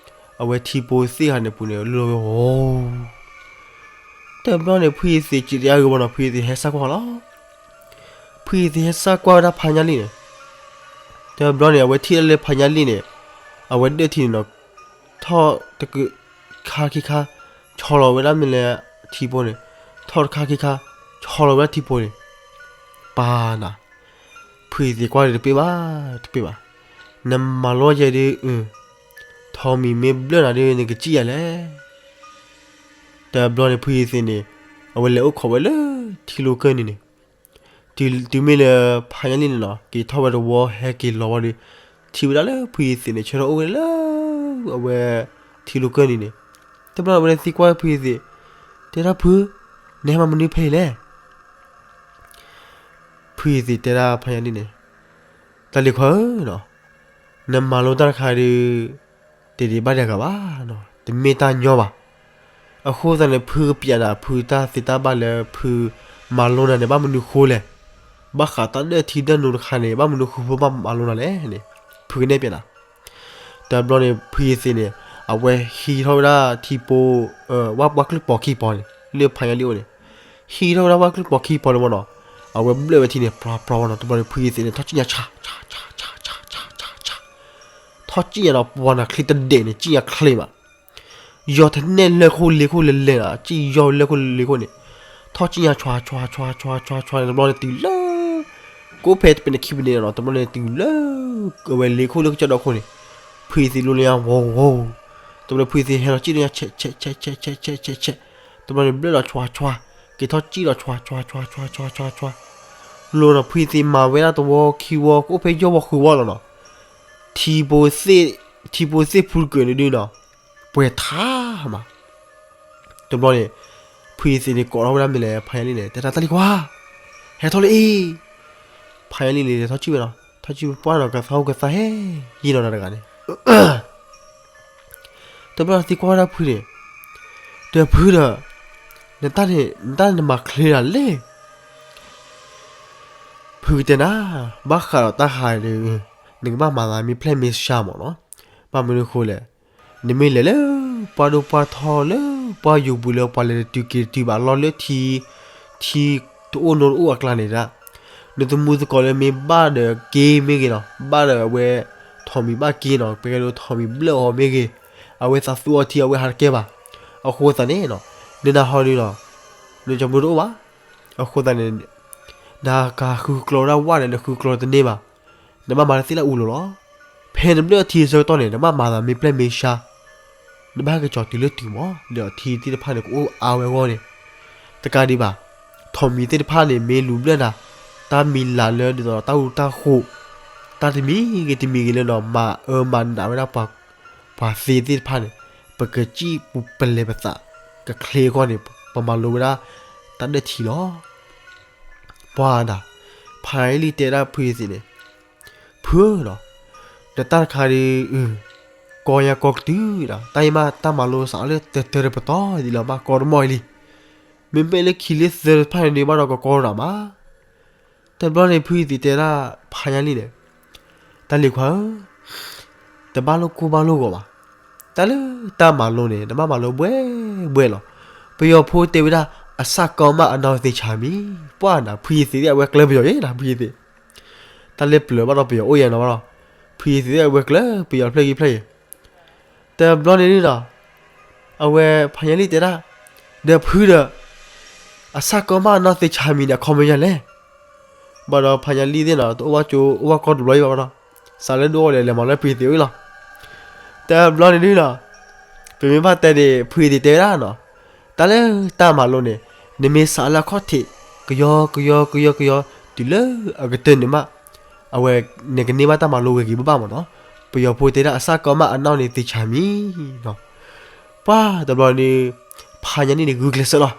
အဝဲထံဖိသ့ၣ်ဂၤန့ၣ်ပူၤန့ၣ် လူလီၤဝဲဂီၤ, တဘျီန့ၣ် ဖုယသ့ၣ်စံးတယါဂ့ၤဝဲနီၤ ဖုယသ့ၣ်ဟဲစၢ်ကွၢ်လီၤ, ဖုယသ့ၣ်ဟဲစၢ်ကွၢ်ဝဲဒၣ်ဖါညါလံၢ်န့ၣ်, တဘျီန့ၣ် အဝဲထံၣ်ဒၣ်လၢဖါညါလံၢ်န့ၣ်, အဝဲဒၢထံန့ၣ်နီၤ, ထီၣ်တကုးခါခံခါ, ဆီလီၤဝဲဒၣ်မ့ၢ်လၢထံဖိန့ၣ်, ထီၣ်တခါခံခါ, ဆီလီၤဝဲဒၣ်ထံဖိန့ၣ်, ပၢ်နၤ, ဖုယသ့ၣ်ကွၢ်ဒီးတပ့ၢ်ဘၣ်, တပ့ၢ်ဘၣ်, နမၤလိယဲဒုး, ထိးမံၤမ့ၢ်ဘျၢၣ်နၤဒုး နကစံၣ်ယၤလဲၣ် တဘျီန့ၣ် ဖုယသ့ၣ်န့ၣ် အဝဲလဲၤအိၣ်ခိးဝဲလၢထံလိၤကၢၢ်နံၤန့ၣ်, တုၤမ့ၢ်လၢဖါညါလံၢ်န့ၣ်နီၤ က့ၤထီၣ်ဝဲတဝီဟဲက့ၤလီၤဝံၤဒီး ထံၣ်ဝဲဒၣ်လၢဖုယသ့ၣ်န့ၣ် ဆၢထၢၣ်အိၣ်ဝဲလၢ အဝဲထံလိၤကၢၢ်နံၤန့ၣ်, တဘျီန့ၣ် အဝဲသံကွၢ်ဖုယသ့ၣ်, တဲဒၣ်ဖု, နဟဲမၤမနုၤဖဲအံၤလဲၣ် ဖုယသ့ၣ်တဲဒၣ်ဖါညါလံၢ်န့ၣ်, တၢ်လံၤခွါဧၢနီၤ, နမၤလိတၢ်တခါဒီး တဒံးဘၣ်ဒံးဂၤဘၣ်နီၤ, တမ့ၢ်တၢ်ညီဘၣ်. အဃိသတးန့ၣ် ဖုကပျးနၤ ဖုတၢ်သ့တၢ်ဘၣ်လၢဖုမၤလိနၤန့ၣ် ဘၣ်မနုၤဃိလဲၣ်. ဘၣ်ဃးတၢ်ဒၢထံဒၢနိတခါန့ၣ် ဘၣ်မနုၤဃိဖုဘၣ်မၤလိနၤလဲၣ်န့ၣ် ဖုကနဲၣ်ပျးနၤ. တဘျီန့ၣ် ဖုယသ့ၣ်န့ၣ် အဝဲဟံးထီၣ်ဝဲဒၣ်ထံဖိ, ဝၣ်ပှၢ်ကျုၢ်ပိာ်ခံပီၤန့ၣ် လၢဖါညါလံၢ်အိၣ်န့ၣ်, ဟံးထီၣ်ဝဲဒၣ်ဝၣ်ကျုၢ်ပိာ်ခံပီၤန့ၣ်မ့ၢ်နီၤ, အဝဲဘျၢၣ်ဝဲထံန့ၣ် ပြီပြီဝဲနီၤ. တဘျီန့ၣ်ဖုယသ့ၣ်န့ၣ် ထီၣ်စံၣ်ညါဆါ, ဆါ, ဆါ, ဆါ, ဆါ, ဆါ, ဆါ, ထီၣ်စံၣ်ညါဒီးပှၤနၤချံတဒဲးန့ၣ် စံၣ်ညါချ့မး ယီၤထဲနဲၣ်လၢခိၣ်လ့ခိၣ်လဲၤလဲၤနီၤ, စံၣ်ယီၤလၢခိၣ်လ့ခိၣ်န့ၣ်, ထီၣ်စံၣ်ညါ ဆွါ ဆွါ ဆွါ ဆွါ ဆွါ ဆွါန့ၣ် တဘျီန့ၣ်တုၤလၢ ကိးဖဲတပဲန့ၣ်ခံပဲန့ၣ်နီၤ, တဘျီန့ၣ်တုၤလၢ အဝဲလ့ခိၣ်လၢကစၢၢ်ဒီခိၣ်န့ၣ်, ဖုယသ့ၣ်လိလၢညါဝီၤဝီၤ, တဘျီဖုယသ့ၣ်ဟဲလီၤစံၣ်လၢညါ ဆဲး ဆဲး ဆဲး ဆဲး ဆဲး ဆဲး, တဘျီန့ၣ်ဘျၢၣ်လီၤ ဆွါ ဆွါ, က့ၤထီၣ်စံၣ်လီၤ ဆွါ ဆွါ ဆွါ ဆွါ ဆွါ ဆွါ ဆွါ လိၤနီၤ, ဖုယသ့ၣ်မၤဝဲဒၣ်တဝီခံဝီ ကအိၣ်ဖဲယီၢ်ဝီဃုာ်ဝီလီၤနီၤ. ထံဖိသ့ၣ်, ထံဖိသ့ၣ်ဖုတကုာ်န့ၣ်ဒုနီၤ, ပှဲၤထါမး. တဘျီန့ၣ် ဖုယသ့ၣ်န့ၣ်ကိးထီၣ်ဝဲဒၣ်မ့ၢ်လဲၣ် ဖါညါလံၢ်န့ၣ်, တဲတၢ်တၢ်လံၤကွၢ်, ဟဲထီၣ်လၢအံၤ. ဖါညါလံၢ်န့ၣ် လဲၤထီၣ်စံၣ်ဝဲနီၤ, ထီၣ်စံၣ်ပှၢ်နီၤ ကသးဟူကသးဟဲယံာ်နီၤတဂၤန့ၣ် တဘျီသံကွၢ်ဝဲဒၣ်ဖုန့ၣ်, ဒီးဖုဒီး, နတၢ်န့ၣ် နတၢ်နမၤချ့ဒၣ်လဲၣ်. ဖုကတဲနၤ, ဘၣ်ဃးဒီးတၢ်ဟးဒီး, နကဘၣ်မၤသးမ့ၢ်ဖျဲၣ်မ့ၢ်ဆါမးနီၤ. ဘၣ်မနုၤအဃိလဲၣ်, နမ့ၢ်လဲၤလၢ ပှၢ်ဒိၣ်ပှၢ်ထီလၢ ပှၢ်ယူၤပူၤလၢပှၤလဲၤတတုၤက့ၤတတုၤဘၣ်လီၤလၢထံ, ထံတအိၣ်နိတအိၣ်အကျါန့ၣ်ဒၣ်, နသမူသကိးလၢမ့ၢ်ဘၣ်ဒီးက့မ့ၢ်ဂ့ၤနီၤ, ဘၣ်ဒီးအဝဲ ထိးမံၤဘၣ်က့နီၤ, ပကဲဒိးထိးမံၤဘျၢၣ်အီၤမ့ၢ်ဂ့ၤ, အဝဲသးသူအီထံအဝဲဟးတကဲဘၣ်. အဃိသတးန့ၣ်နီၤ, နနၢ်ဟူဒုးနီၤ, နကၠီဘိတအိၣ်ဘၣ်. အဃိသတးန့ၣ် နကဃုကျိးဒၣ်ဝၣ်န့ၣ် နဃုကျိးတန့ၢ်ဘၣ်. နဘၣ်မၤတၢ်သ့ၣ်လၢအူလိၤလီၤ. ဖဲနဘျၢၣ်ထံအဆၢကတီၢ်န့ၣ် နဘၣ်မၤသးမ့ၢ်ပျဲၢ်မ့ၢ်ဆှါ, နဘၣ်ဟဲက့ၤကၠီၤတုၤလၢတုၤမး, ဒီးထံသ့ၣ်တဖၣ်န့ၣ် ကအိၣ်အါဝဲအဂီၢ်န့ၣ်, တကးဒံးဘၣ်, ထိးမံၤသ့ၣ်တဖၣ်န့ၣ် မ့ၢ်လူၤဘျၢၣ်နၤ, တၢ်မံၤလၢ်လၢဒ်သိးတၢ်အူတၢ်ဃိး, တၢ်တမံၤဂ့ၤတမံၤဂ့ၤလၢနီၤ မၤအၢမၤနးဝဲဒၣ် ပှၤသ့သ့ၣ်တဖၣ်န့ၣ်, ပကစံၣ်ပူၤပလဲၤပသးကချ့အဂီၢ်န့ၣ် ပမၤလိဝဲဒၣ် တၢ်ဒၢၣ်ထံလီၤ. ပှၤဒၣ်, ဖါယလံၣ်တဲဒၣ်ဖုယသ့းန့ၣ်, ဖုဧၢနီၤ, နတၢ်တခါဒီး, ကီယၤကီကတုၤဒီး တၢ်အံၤမးတၢ်မၤလိစးအီၤလၢတၢတၢတပတီၢ်ဒ်လီၤ ဘၣ်ကီတမီၢ်အံၤလံ. မ့မ့ၢ်လၢခံလၢသၢတဖၣ်န့ၣ်ဒုးဘၣ်ဒီးကကီတရၣ်မး. တဘျီန့ၣ်ဖုယသ့းတဲဒၣ်ဖါယလံၣ်န့ၣ်, တၢ်လံၤခွါဧၢ, တဘၣ်လိာ်ကိၢ်ဘၣ်လိာ်ဂီၤဘၣ်. တၢ်လၢတၢ်မၤလိန့ၣ် နဘၣ်မၤလိဘှဲဘှဲလီၤ. ပယီၤဖိတဲဝဲဒၣ် အစၢ်ကီမးအနီၢ်သ့ၣ်ဆၣ်မံၤ, ပှၢ်နၤဖုယသ့းသ့ၣ်အဝဲကျၢပယီၤယဲနၤဖုယသ့း, တၢ်လၢပျၢၤဘၣ်ဒီးပယီၤအိၣ်ယဲနီၤဘၣ်ဒီး, ဖုယသ့းသ့ၣ်အဝဲကျၢပယီၤဖျၢၣ်ဂံၢ်ဖျၢၣ်ယဲ. တဘျီန့ၣ်ဒုးနီၤ, အဝဲဖါယလံၣ်တဲဒၣ်, ဒီးဖုဒီး, အစၢ်ကီမးအနီၢ်သ့ၣ်ဆၣ်မံၤန့ၣ် အခီပညီလဲၣ်. ဘၣ်ဒီးဖါယလံၣ်သ့ၣ်နီၤ တအိၣ်ဘၣ်ကၠိအိၣ်ဘၣ်ကီတဘျီယံဘၣ်ဘၣ်ဒီး, စးလၢဒိၣ်အီၣ်လဲၤလဲၤမၤလၢဖုယသ့းအံၤလီၤ. တဘျီန့ၣ်ဒုးနီၤ, ပမ့ၢ်ဘၣ်တဲန့ၣ် ဖုယသ့းတဲဝဲဒၣ်နီၤ, တၢ်လၢတၢ်မၤလိန့ၣ်, နမ့ၢ်စးလၢအခီၣ်ထံး, ကယီကယီကယီကယီ, တုၤလၢအကတၢၢ်န့ၣ်မး, အဝဲ, နကန့ၢ်ဘၣ်တၢ်မၤလိဂ့ၤဂ့ၤဘၣ်ဘၣ်မးနီၤ. ပယီၤဖိတဲဒၣ်အစၢ်ကီမးအနီၢ်န့ၣ်သ့ၣ်ဆၣ်မံၤနီၤ. ပှၢ်တဘျီန့ၣ်, ဖါယလံၣ်န့ၣ်ဂုာ်ကျဲးစၢးလီၤ.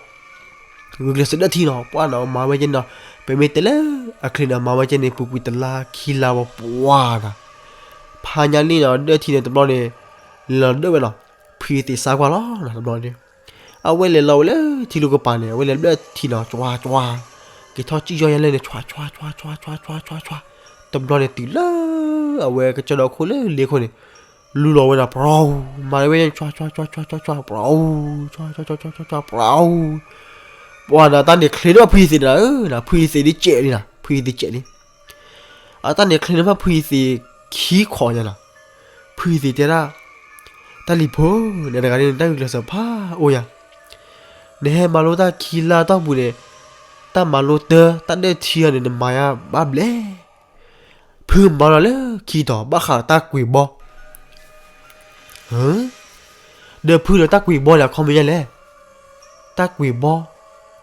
ဂုာ်ကျဲးစၢးဒၢၣ်ထံနီၤ, ပှၢ်နီၤမၤဝဲကဲနီၤ, ပမ့ၢ်တဲလၢအချ့န့ၣ် မၤဝဲကဲန့ၣ် ပူၤကွံာ်တလါခံလါဝဲပှၢ်နၤ, ဖါယလံၣ်နီၤ ဒၢၣ်ထံန့ၣ်တဘျီန့ၣ်, လဲၤလီၤဒၢၣ်ဝဲနီၤ, ဖုယသ့းစါကွၢ်လီၤနၤတဘျီန့ၣ်, အဝဲလဲၤလီၤဝဲလၢထံလိာ်ကပၤန့ၣ် အဝဲလဲၤဘျၢၣ်ထံနီၤ ကွၢ်ကွၢ်, က့ၤထီၣ်စံၣ်ယီၢ်ယဲလၢန့ၣ် ဆွါဆွါဆွါဆွါဆွါဆွါဆွါ, တဘျီန့ၣ်တုၤလၢ, အဝဲကစၢၢ်ဒီးခိၣ်လၢလ့ခိၣ်န့ၣ်, လူလီၤဝဲနီၤ ပြီ, မၤဝဲ ဆွါဆွါဆွါဆွါဆွါဆွါ ပြီ, ဆွါဆွါဆွါဆွါဆွါ ပြီ, ပှၢ်နၤတၢ်န့ၣ်ချ့န့ၢ်ဘၣ်ဖုယသ့းနၤဧၢ, ဖုယသ့းဒ်ကဲးလံနၤ, ဖုယသ့းကဲးလံ အတၢ်န့ၣ်ချ့န့ၢ်ဘၣ်ဖုယသ့းခံခီညါနၤ, ဖုယသ့းတဲဒၣ်, တၢ်လံၤဖိဧၢ, နတဂၤန့ၣ် နတၢ်ဂုာ်ကျဲးစၢးဖးအိၣ်ယၤ, နဟဲမၤလိတၢ်ခံလါတီၢ်ပူၤန့ၣ်, တၢ်မၤလိတၢ် တၢ်ဒၢၣ်ထံအံၤန့ၣ် နမၤယါဘၣ်ဘျဲၣ်, ဖုမၤလီၤလၢခံတီၤ ဘၣ်ဃးဒီးတၢ်ကွံာ်ဘီ ဒီးဖုဒီးတၢ်ကွံာ်ဘီန့ၣ် အခီပညီလဲၣ်, တၢ်ကွံာ်ဘီ,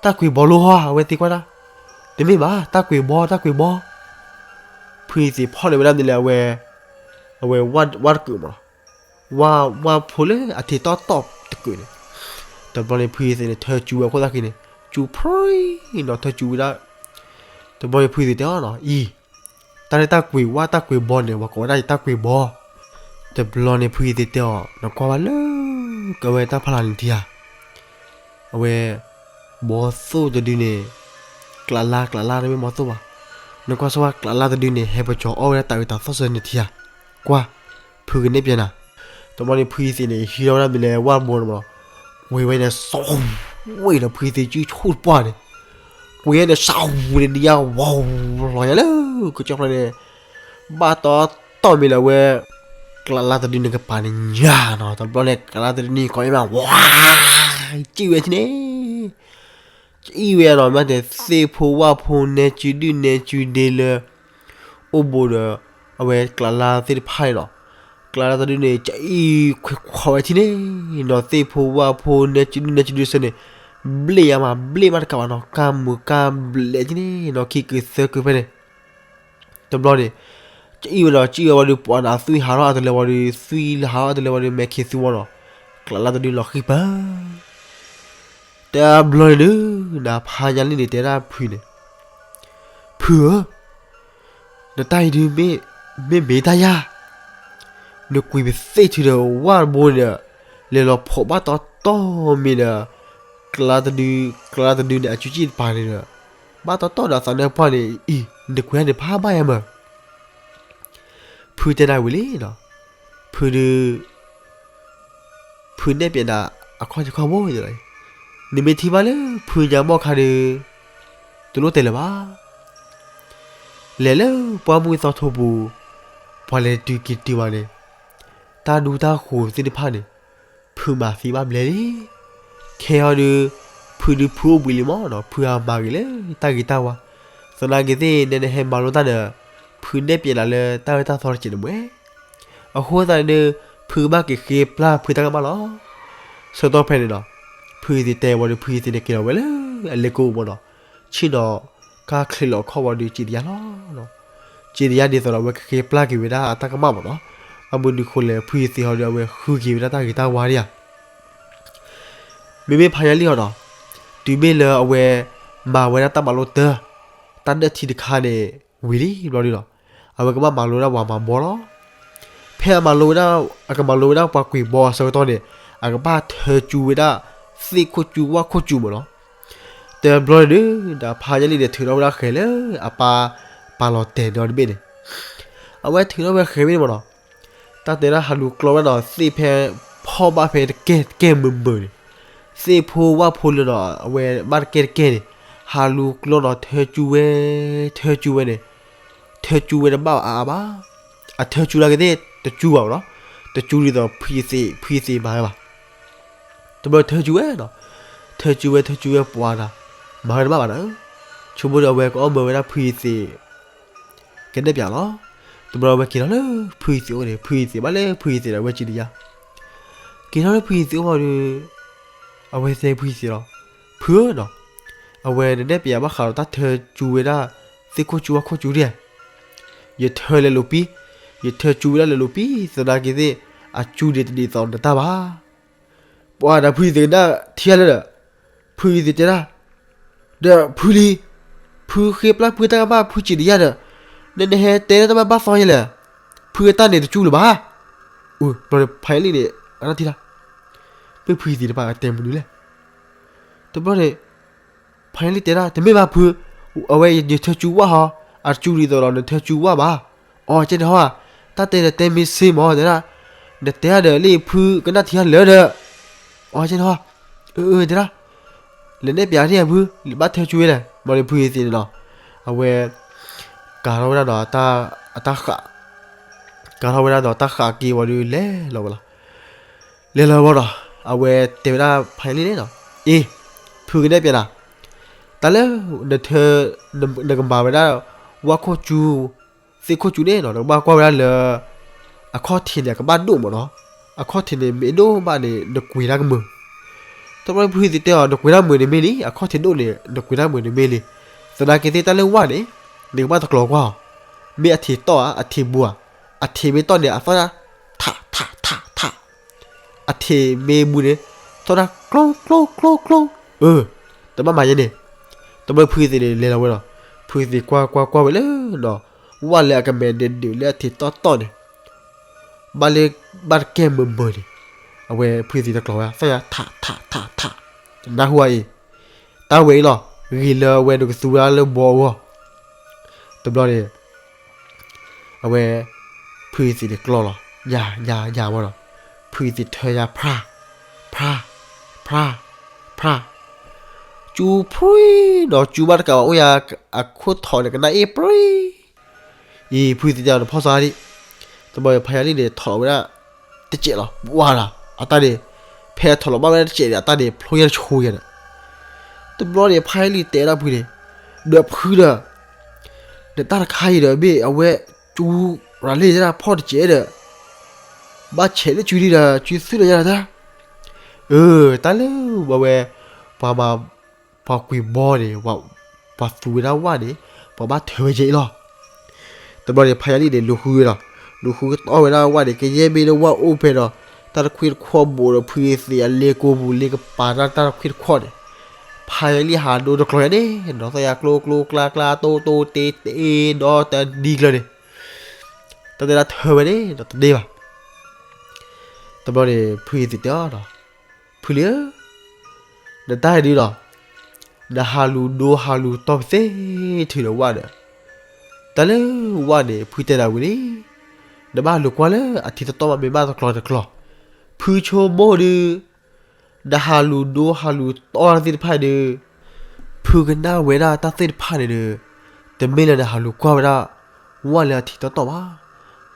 တၢ်ကွံာ်ဘီလိဟီ အဝဲသံကွၢ်တၢ်, တမ့ၢ်ဘၣ် တၢ်ကွံာ်ဘီ တၢ်ကွံာ်ဘီ, ဖုယသ့းဖီၣ်န့ၢ်ဝဲဒၣ်မနုၤလဲၣ် အဝဲ, အဝဲဝၣ်တကုးမး, ဝၣ်ဖိလၢအထံးတီၢ်တီၢ်တကုးန့ၣ်, တဘျီန့ၣ်ဖုယသ့းန့ၣ် ထၢကၠူဝဲအခိၣ်သၣ်ခံန့ၣ်, ကၠူဖှံနီၤ ထၢကၠူဝဲဒၣ်, တဘျီန့ၣ်ဖုယသ့းတဲအီၤနီၤ အံၤ တၢ်လၢတၢ်ကွံာ်ဝၣ်တၢ်ကွံာ်ဘီန့ၣ် ပှၤကိးဝဲဒၣ်ယတၢ်ကွံာ်ဘီ, တဘျီန့ၣ်ဖုယသ့းတဲအီၤ နကွၢ်ဘၣ်လၢ, ကဝဲတၢ်ဖီလာ်န့ၣ်ထံဧါ, အဝဲ, ဘီသိၣ်တဒုန့ၣ်, ကျးလါကျးလါတမ့ၢ်ဘီသိၣ်ဘၣ်, နကွၢ်စၢ်ဝဲကျးလါတဒုန့ၣ် ဟဲပကၠီၤအီၣ်ဝဲဒၣ်တၢ်အုးတၢ်သီၣ်စၢၤန့ၣ်ထံဧါ, ကွၢ်, ဖုကနဲၣ်ပျဲနၤ, တဘျီန့ၣ်ဖုယသ့းန့ၣ် ဟံးထီၣ်ဝဲဒၣ်မနုၤလဲၣ် ဝၣ်တဘိန့ၣ်မး, ကွံာ်ဝဲန့ၣ် စီၤဝ့ၢ်ဒီးဖုယသ့းစုဆိၣ်တပှၢ်န့ၣ် ကွံာ်ဝဲန့ၣ် စီၤဝ့ၢ်န့ၣ် နံၤညါဝီၤလီၤညါလၢ, ကစၢၢ်ဖျီန့ၣ်, ဘၣ်တီတီၢ်မံၤလၢအဝဲ, ကျးလါတဒုန့ၣ်ကပၤန့ၣ်ညါနီၤ တဘျီန့ၣ် ကျးလါတဒုန့ၣ် ကိးအံၤမး ဝါ, ကအံၣ်ဝဲထံန့ၣ်, ကအံၣ်ဝဲနီၤ မ့ၢ်တဲသ့ၣ်ဖိဝၣ်ဖိနဲစုဒုၣ်နဲစုဒ့လၢ အိၣ်ဘူးဒီး, အဝဲကျးလါသ့ၣ်တဖၣ်န့ၣ်လီၤ, ကျးလါတဒုန့ၣ် ကအံၣ်ခွဲးခွးဝဲထံန့ၣ်, နီၤသ့ၣ်ဖိဝၣ်ဖိနဲစုဒုၣ်နဲစုဒ့စ့ၢ်န့ၣ်, ဘျ့ၣ်ယါမး ဘျ့ၣ်မးတကးဘၣ်နီၤ ကါမုာ်ကါဘျဲးထံန့ၣ်နီၤ ခံကုာ်သၢကုာ်ဖဲန့ၣ်, တဘျီန့ၣ်, ကအံၣ်ဝဲဒီး ကအံၣ်ဝဲဝံၤဒီး ပှၤနၤသွံၣ်ဟးထီၣ်အတလဲဝံၤဒီး သွံၣ်လၢဟးထီၣ်အတလဲဝံၤဒီး မဲာ်ခံးသူဝဲနီၤ, ကျးလါတဒုလီၤဃံၤပၢၤ တဘျီန့ၣ်ဒုး, နဖါညါလံန့ၣ်တဲဒၣ်ဖုန့ၣ်, ဖုဧၢ, နတၢ်အံၤဒုး, မ့ၢ်မ့ၢ်တၢ်ယါ, နကွံာ်ပသ့ၣ်ထုဒီးဝၣ်တဘိန့ၣ်ဒီး, လဲၤလီၤဖိးဘၣ်တီတီၢ်မံၤဒီး, ကျးလါတဒု, ကျးလါတဒုန့ၣ် အစုစ့ၣ်တပၤန့ၣ်ဒီး, ဘၣ်တီတီၢ်ဒီးအသးနၢၣ်ပှၢ်န့ၣ်အံၤ, နကွံာ်န့ၣ်ဖးဘၣ်ယါမး ဖုတဲနၤဝံၤလံနီၤ, ဖုဒုး, ဖုနဲၣ်ပျဲနၤ, အခီၣ်ထံးခီၣ်ဘိ တဲလီၤ, နမ့ၢ်ထံၣ်ဘၣ်လၢဖုညါဘီၣ်ခါဒီး တလိၣ်တဲလၢၤဘၣ်. လဲၤလၢပှၢ်မုၢ်သီထိပူၤ, ပှၤလဲၤတုၤက့ၤတုၤမးန့ၣ်, တၢ်ဒူတၢ်ဃိၤသ့ၣ်တဖၣ်န့ၣ် ဖုမၤသံဘၣ်ဘျဲလံ. ခဲအံၤဒီး ဖုဒုးဖုအိၣ်ဘှံးလံမးနီၤ, ဖုအမၤဂ့ၤလၢတၢ်ဂ့ၤတၢ်ဝါ, သနာ်က့သ့ၣ် နဲနဟဲမၤလိတၢ်ဒီး ဖုနဲၣ်ပျဲနၤလၢတၢ်အၢတၢ်သီတစဲးန့ၣ်မး. အဃိသတးန့ၣ် ဖုကဘၣ်က့ၤဃ့ပျၢ်ဖုတၢ်ကမၣ်လီၤ. ဆၢကတီၢ်ဖဲန့ၣ်ဒီး ဖုယသံးတဲဝံၤဒီး ဖုယသံးန့ၣ်က့ၤလီၤဝဲလၢအလ့ကိပူၤနီၤ, ဆ့ၣ်နီၤကါချ့လီၤအခီၣ်ဝံၤဒီး စံးတယါလီၤ. စံးတယါဒ်သိးဒီးအဝဲကဃ့ပျၢ်က့ၤဝဲဒၣ်အတၢ်ကမၣ်မးနီၤ, အမုၢ်နံၤဃိလဲၣ် ဖုယသံးဟီဒီး အဝဲဃုက့ၤဝဲဒၣ်တၢ်ဂ့ၤတၢ်ဝါဒံးဧါ. မ့မ့ၢ်ဖါယါလံၣ်အီၤဒီး တုၤမ့ၢ်လၢအဝဲ မၤဝဲဒၣ်တၢ်မၤလိတၢ် တၢ်ဒၢၣ်ထံတခါန့ၣ် ဝံၤလံဘျီဒုဒီး အဝဲကဘၣ်မၤလိဝဲဒၣ်ပှၤမၤဘီလီၤ. ဖဲအမၤလိဝဲဒၣ် အကမၤလိဝဲဒၣ်ပှၤကွံာ်ဘီအဆၢကတီၢ်န့ၣ် အကဘၣ်ထၢကၠူဝဲဒၣ် သ့ၣ်ခိၣ်ကၠူဝၣ်ခိၣ်ကၠူမးနီၤ. တဘျီန့ၣ်ဒီး ဖါယါလံၣ်န့ၣ် ထုးထီၣ်ဝဲဒၣ်ဃဲၤလၢအပၢ်ပာ်လီၤတဲာ်န့ၢ်အီၤတဘ့ၣ်န့ၣ်, အဝဲထုးထီၣ်ဝဲဃဲၤမ့ၢ်န့ၣ်မးနီၤ, တၢ်တဲဒၣ်ဟးလူၤကျီဝဲဒၣ်ဒီး သ့ၣ်ဖဲဖီၣ်ဘၣ်ဖဲတကဲၢ်တကဲၢ်မုာ်မုာ်န့ၣ်, သ့ၣ်ဖိဝၣ်ဖိလၢဒီး အဝဲဘၣ်တကဲၢ်တကဲၢ်န့ၣ် ဟးလူၤကျီဒီးထၢကၠူဝဲ ထၢကၠူဝဲန့ၣ်, ထၢကၠူဝဲတဘၣ်အါအါဘၣ်. အထၢကၠူလၢကသ့ၣ်တကၠူဘၣ်မးနီၤ, တကၠူဒ်သိးဖုယသံး ဖုယသံးမၤဝဲဘၣ်. တဘျီထၢကၠူဝဲနီၤ, ထၢကၠူဝဲ ထၢကၠူဝဲပှၤဒီး မၤဝဲတဘၣ်ဘၣ်နီၤ. ဆိကမိၣ်ဒီးအဝဲကအီၣ်မၢဝဲဒၣ်ဖုယသံး ကနဲၣ်ပၠးလီၤ. တဘျီအဝဲက့ၤထီၣ်လၢဖုယသံးအိၣ်န့ၣ်, ဖုယသံးဘၣ်လၢဖုယသံးဒီး အဝဲစံးတယါ, က့ၤထီၣ်လၢဖုယသံးအိၣ်ဘၣ်ဒီး အဝဲတဲဖုယသံးလီၤ, ဖုဧၢနီၤ, အဝဲနနဲၣ်ပၠးဘၣ်ဃးဒီးတၢ်ထၢကၠူဝဲဒၣ် သ့ၣ်ခိၣ်ကၠူဝၣ်ခိၣ်ကၠူဒ်, ယထၢလဲၤလိာ်ပံ, ယထၢကၠူဝဲဒၣ်လဲၤလိာ်ပံ, သနာ်က့သ့ၣ် အကၠူဒံးတဒ်သိးနတၢ်ဘၣ်. ပှၤဒီးဖုယသံးကနၣ်ထံၣ်လၢဒီး ဖုယသံးတဲဒၣ်, ဒီးဖုလံ, ဖုဃ့ပျၢ်ဖုတၢ်ကမၣ် ဖုစံးတယါဒီး နနဟဲတဲလၢတၢ်ဘၣ်ဘၣ်သီယဲလဲၣ်, ဖုအတၢ်န့ၣ်တကၠူလၢၤဘၣ်. ဘျီဒီးဖါယါလံၣ်န့ၣ် အနၢ်ထံၣ်လၢ မ့ၢ်ဖုယသံးတဖၣ်တဲမနုၤလဲၣ်. တဘျီန့ၣ် ဖါယါလံၣ်တဲဒၣ် တမ့ၢ်ဘၣ်ဖု, အဝဲယထၢကၠူဝၣ်ဟီ, အတကၠူဒ်သိးဒီးနထၢကၠူဝၣ်ဘၣ်. အီကဲန့ၣ်ဟီ, တၢ်တဲဒီးတဲမ့ၢ်စ့မးတဲဒၣ်, နတဲဒၣ်ဒီးလၢဖုကနၣ်ထံၣ်လၢဒီး, အီကဲန့ၣ်ဟီ, အၢ အၢ တဲဒၣ်, လဲၤနဲၣ်ပၠးန့ၢ်အဖု လဲၤဘၣ်ထၢကၠူဝဲလဲၣ်. ဘျီဒီးဖုယသံးန့ၣ်ဒီး အဝဲ ကၤထီၣ်ဝဲဒၣ်ဒီး အတၢ်ဃး, ကၤထီၣ်ဝဲဒၣ်ဒီးတၢ်ဃးက့ၤဝံၤဒီးလဲၤလီၤဝဲလီၤ. လဲၤလီၤဝံၤဒီး အဝဲတဲဝဲဒၣ်ဖါယါလံၣ်န့ၣ်ဒီး အ့ ဖုကနဲၣ်ပၠးနၤ, တၢ်လၢ နထၢ, နကမၤဝဲဒၣ် ဝၣ်ခိၣ်ကၠူ သ့ၣ်ခိၣ်ကၠူန့ၣ်နီၤ နကဘၣ်ကွၢ်ဝဲဒၣ်လၢ အခီၣ်ထံးန့ၣ် အကဘၣ်ဒိၣ်မးနီၤ. အခီၣ်ထံးန့ၣ် မ့ၢ်ဒိၣ်ဘၣ်န့ၣ် နကွံာ်တၢ်ကမုာ်. တဘျီဖုယသံးတဲအီၤ နကွံာ်တၢ်မုာ်န့ၣ်မ့ၢ်လံ, အခီၣ်ထံးဒိၣ်န့ၣ် နကွံာ်တၢ်မုာ်န့ၣ်မ့ၢ်လံ. သနာ်က့သ့ၣ်တၢ်လၢဝၣ်န့ၣ် နကဘၣ်တကျီၤကွၢ်အီၤ, မ့ၢ်အထံးတီၢ်ဧါ အထံးဘူးဧါ, အထံးမ့ၢ်တီၢ်န့ၣ် အသီၣ်ဒၣ် ထး ထး ထး ထး, အထံးမ့ၢ်ဘူးန့ၣ် သီၣ်ဒၣ် ကျိ ကျိ ကျိ ကျိ, အၢ တဘၣ်မၤယဲန့ၣ်. တဘျီဖုယသံးန့ၣ် လဲၤလီၤဝဲဒီး ဖုယသံးကွၢ်ကွၢ်ကွၢ်ဝဲလၢဒီး ဝၣ်လၢအကမဲာ်ဒၢးဒၢးလၢအထံးတီၢ်တီၢ်န့ၣ် ဘၣ်လၢ ဘၣ်တကဲၢ်မုာ်မုာ်န့ၣ် အဝဲဖုယသံးတကျီၤဝဲ သီၣ်ညါ ထး ထး ထး ထး, နၢ်ဟူအံၤ တၢ်ဝဲအံၤလီၤ. ဂ့ၤလၢအဝဲဒိးကသူဝဲဒၣ်လၢဘီအဂီၢ်. တဘျီန့ၣ် အဝဲ ဖုယသံးန့ၣ်ကျီလီၤ ညါ ညါ ညါဝဲဒီး ဖုယသံးထၢယါ ဖြါ ဖြါ ဖြါ ဖြါ, ကၠူဖှံဒီး ကၠူဘၣ်တကးဘၣ်အိၣ်ယါ အခိၣ်ထိးန့ၣ် ကနၣ်အ့ၣ်ပြံ အံၤ ဖုယသံးတဲအီၤ နဖီၣ်စါဒံး. တဘျီဖါယါလံၣ်န့ၣ် ထီၣ်လီၤဝဲဒၣ် တစဲးလီၤ ဝါဒီး အတၢ်န့ၣ် ဖဲထီၣ်လီၤဘၣ်ဝဲဒၣ်တစဲးန့ၣ် အတၢ်န့ၣ် ဖျိယါတဆိယါဒီး တဘျီန့ၣ် ဖါယါလံၣ်တဲဒၣ်ဖုန့ၣ် ဒီးဖုဒီး နတၢ်တခါအံၤဒီး မ့ၢ်အဝဲ ကၠူရၤလ့ၣ်ဒၣ်ဖီၣ်တစဲးဒီး ဘၣ်ဆဲးလၢကၠူဒံးဒီး ကၠူသူၣ်လၢညါဒီးတၢ် အၢ တၢ်လၢဝဲ ပှၤမၤ ပှၤကွံာ်ဘီန့ၣ် ပှၤသူဝဲဒၣ်ဝၣ်န့ၣ် ပှၤဘၣ်ထၢဝဲကဲအံၤလီၤ. တဘျီန့ၣ် ဖါယါလံၣ်န့ၣ် လူၤဃုဝဲဒီး လူၤဃုကတီၢ်ဝဲဒၣ်ဝၣ်န့ၣ် ကယဲၢ်မ့ၢ်လၢဝၣ်အိၣ်ဖဲဒီး တၢ်တခွံတခွီၢ်ဘူးဒီးဖုယသံးအလ့ကိပူၤလ့ကပၤတၢ် တၢ်တခွံတခွီၢ်န့ၣ် ဖါယါလံၣ်ဟးဒိတကျီၤယါန့ၣ် ဒီးသီၣ်ယါကျိကျိကျါကျါ တိတိတ့တ့ ဒီတနံၤကျၢၤန့ၣ် တၢ်တဲဒၣ်ထၢဝဲန့ၣ်ဒီးတန့ၢ်ဘၣ်. တဘျီန့ၣ် ဖုယသံးတဲအီၤဒီး ဖုလံဧၢ, နတၢ်ဒ်ဒီး နဟးလူၤဒိဟးလူၤတီၢ်ပသ့ထုးဒီးဝၣ်ဒီး တၢ်လၢဝၣ်န့ၣ် ဖုတဲနၤဝံၤလံ, နဘၣ်လူၤကွၢ်လၢအထံတတီၢ်မး မ့ၢ်ဘၣ်တကျီၤတကျီၤ, ဖုဆိကမိၣ်ဒုး နဟးလူၤဒိဟးလူၤတီၢ်တၢ်သ့ၣ်တဖၣ်ဒီး ဖုကနၣ်ဝဲဒၣ်တၢ်သ့ၣ်တဖၣ်န့ၣ်ဒီး တမ့ၢ်လၢနဟးလူၤကွၢ်ဝဲဒၣ် ဝၣ်လၢအထံးတီတီဘၣ်.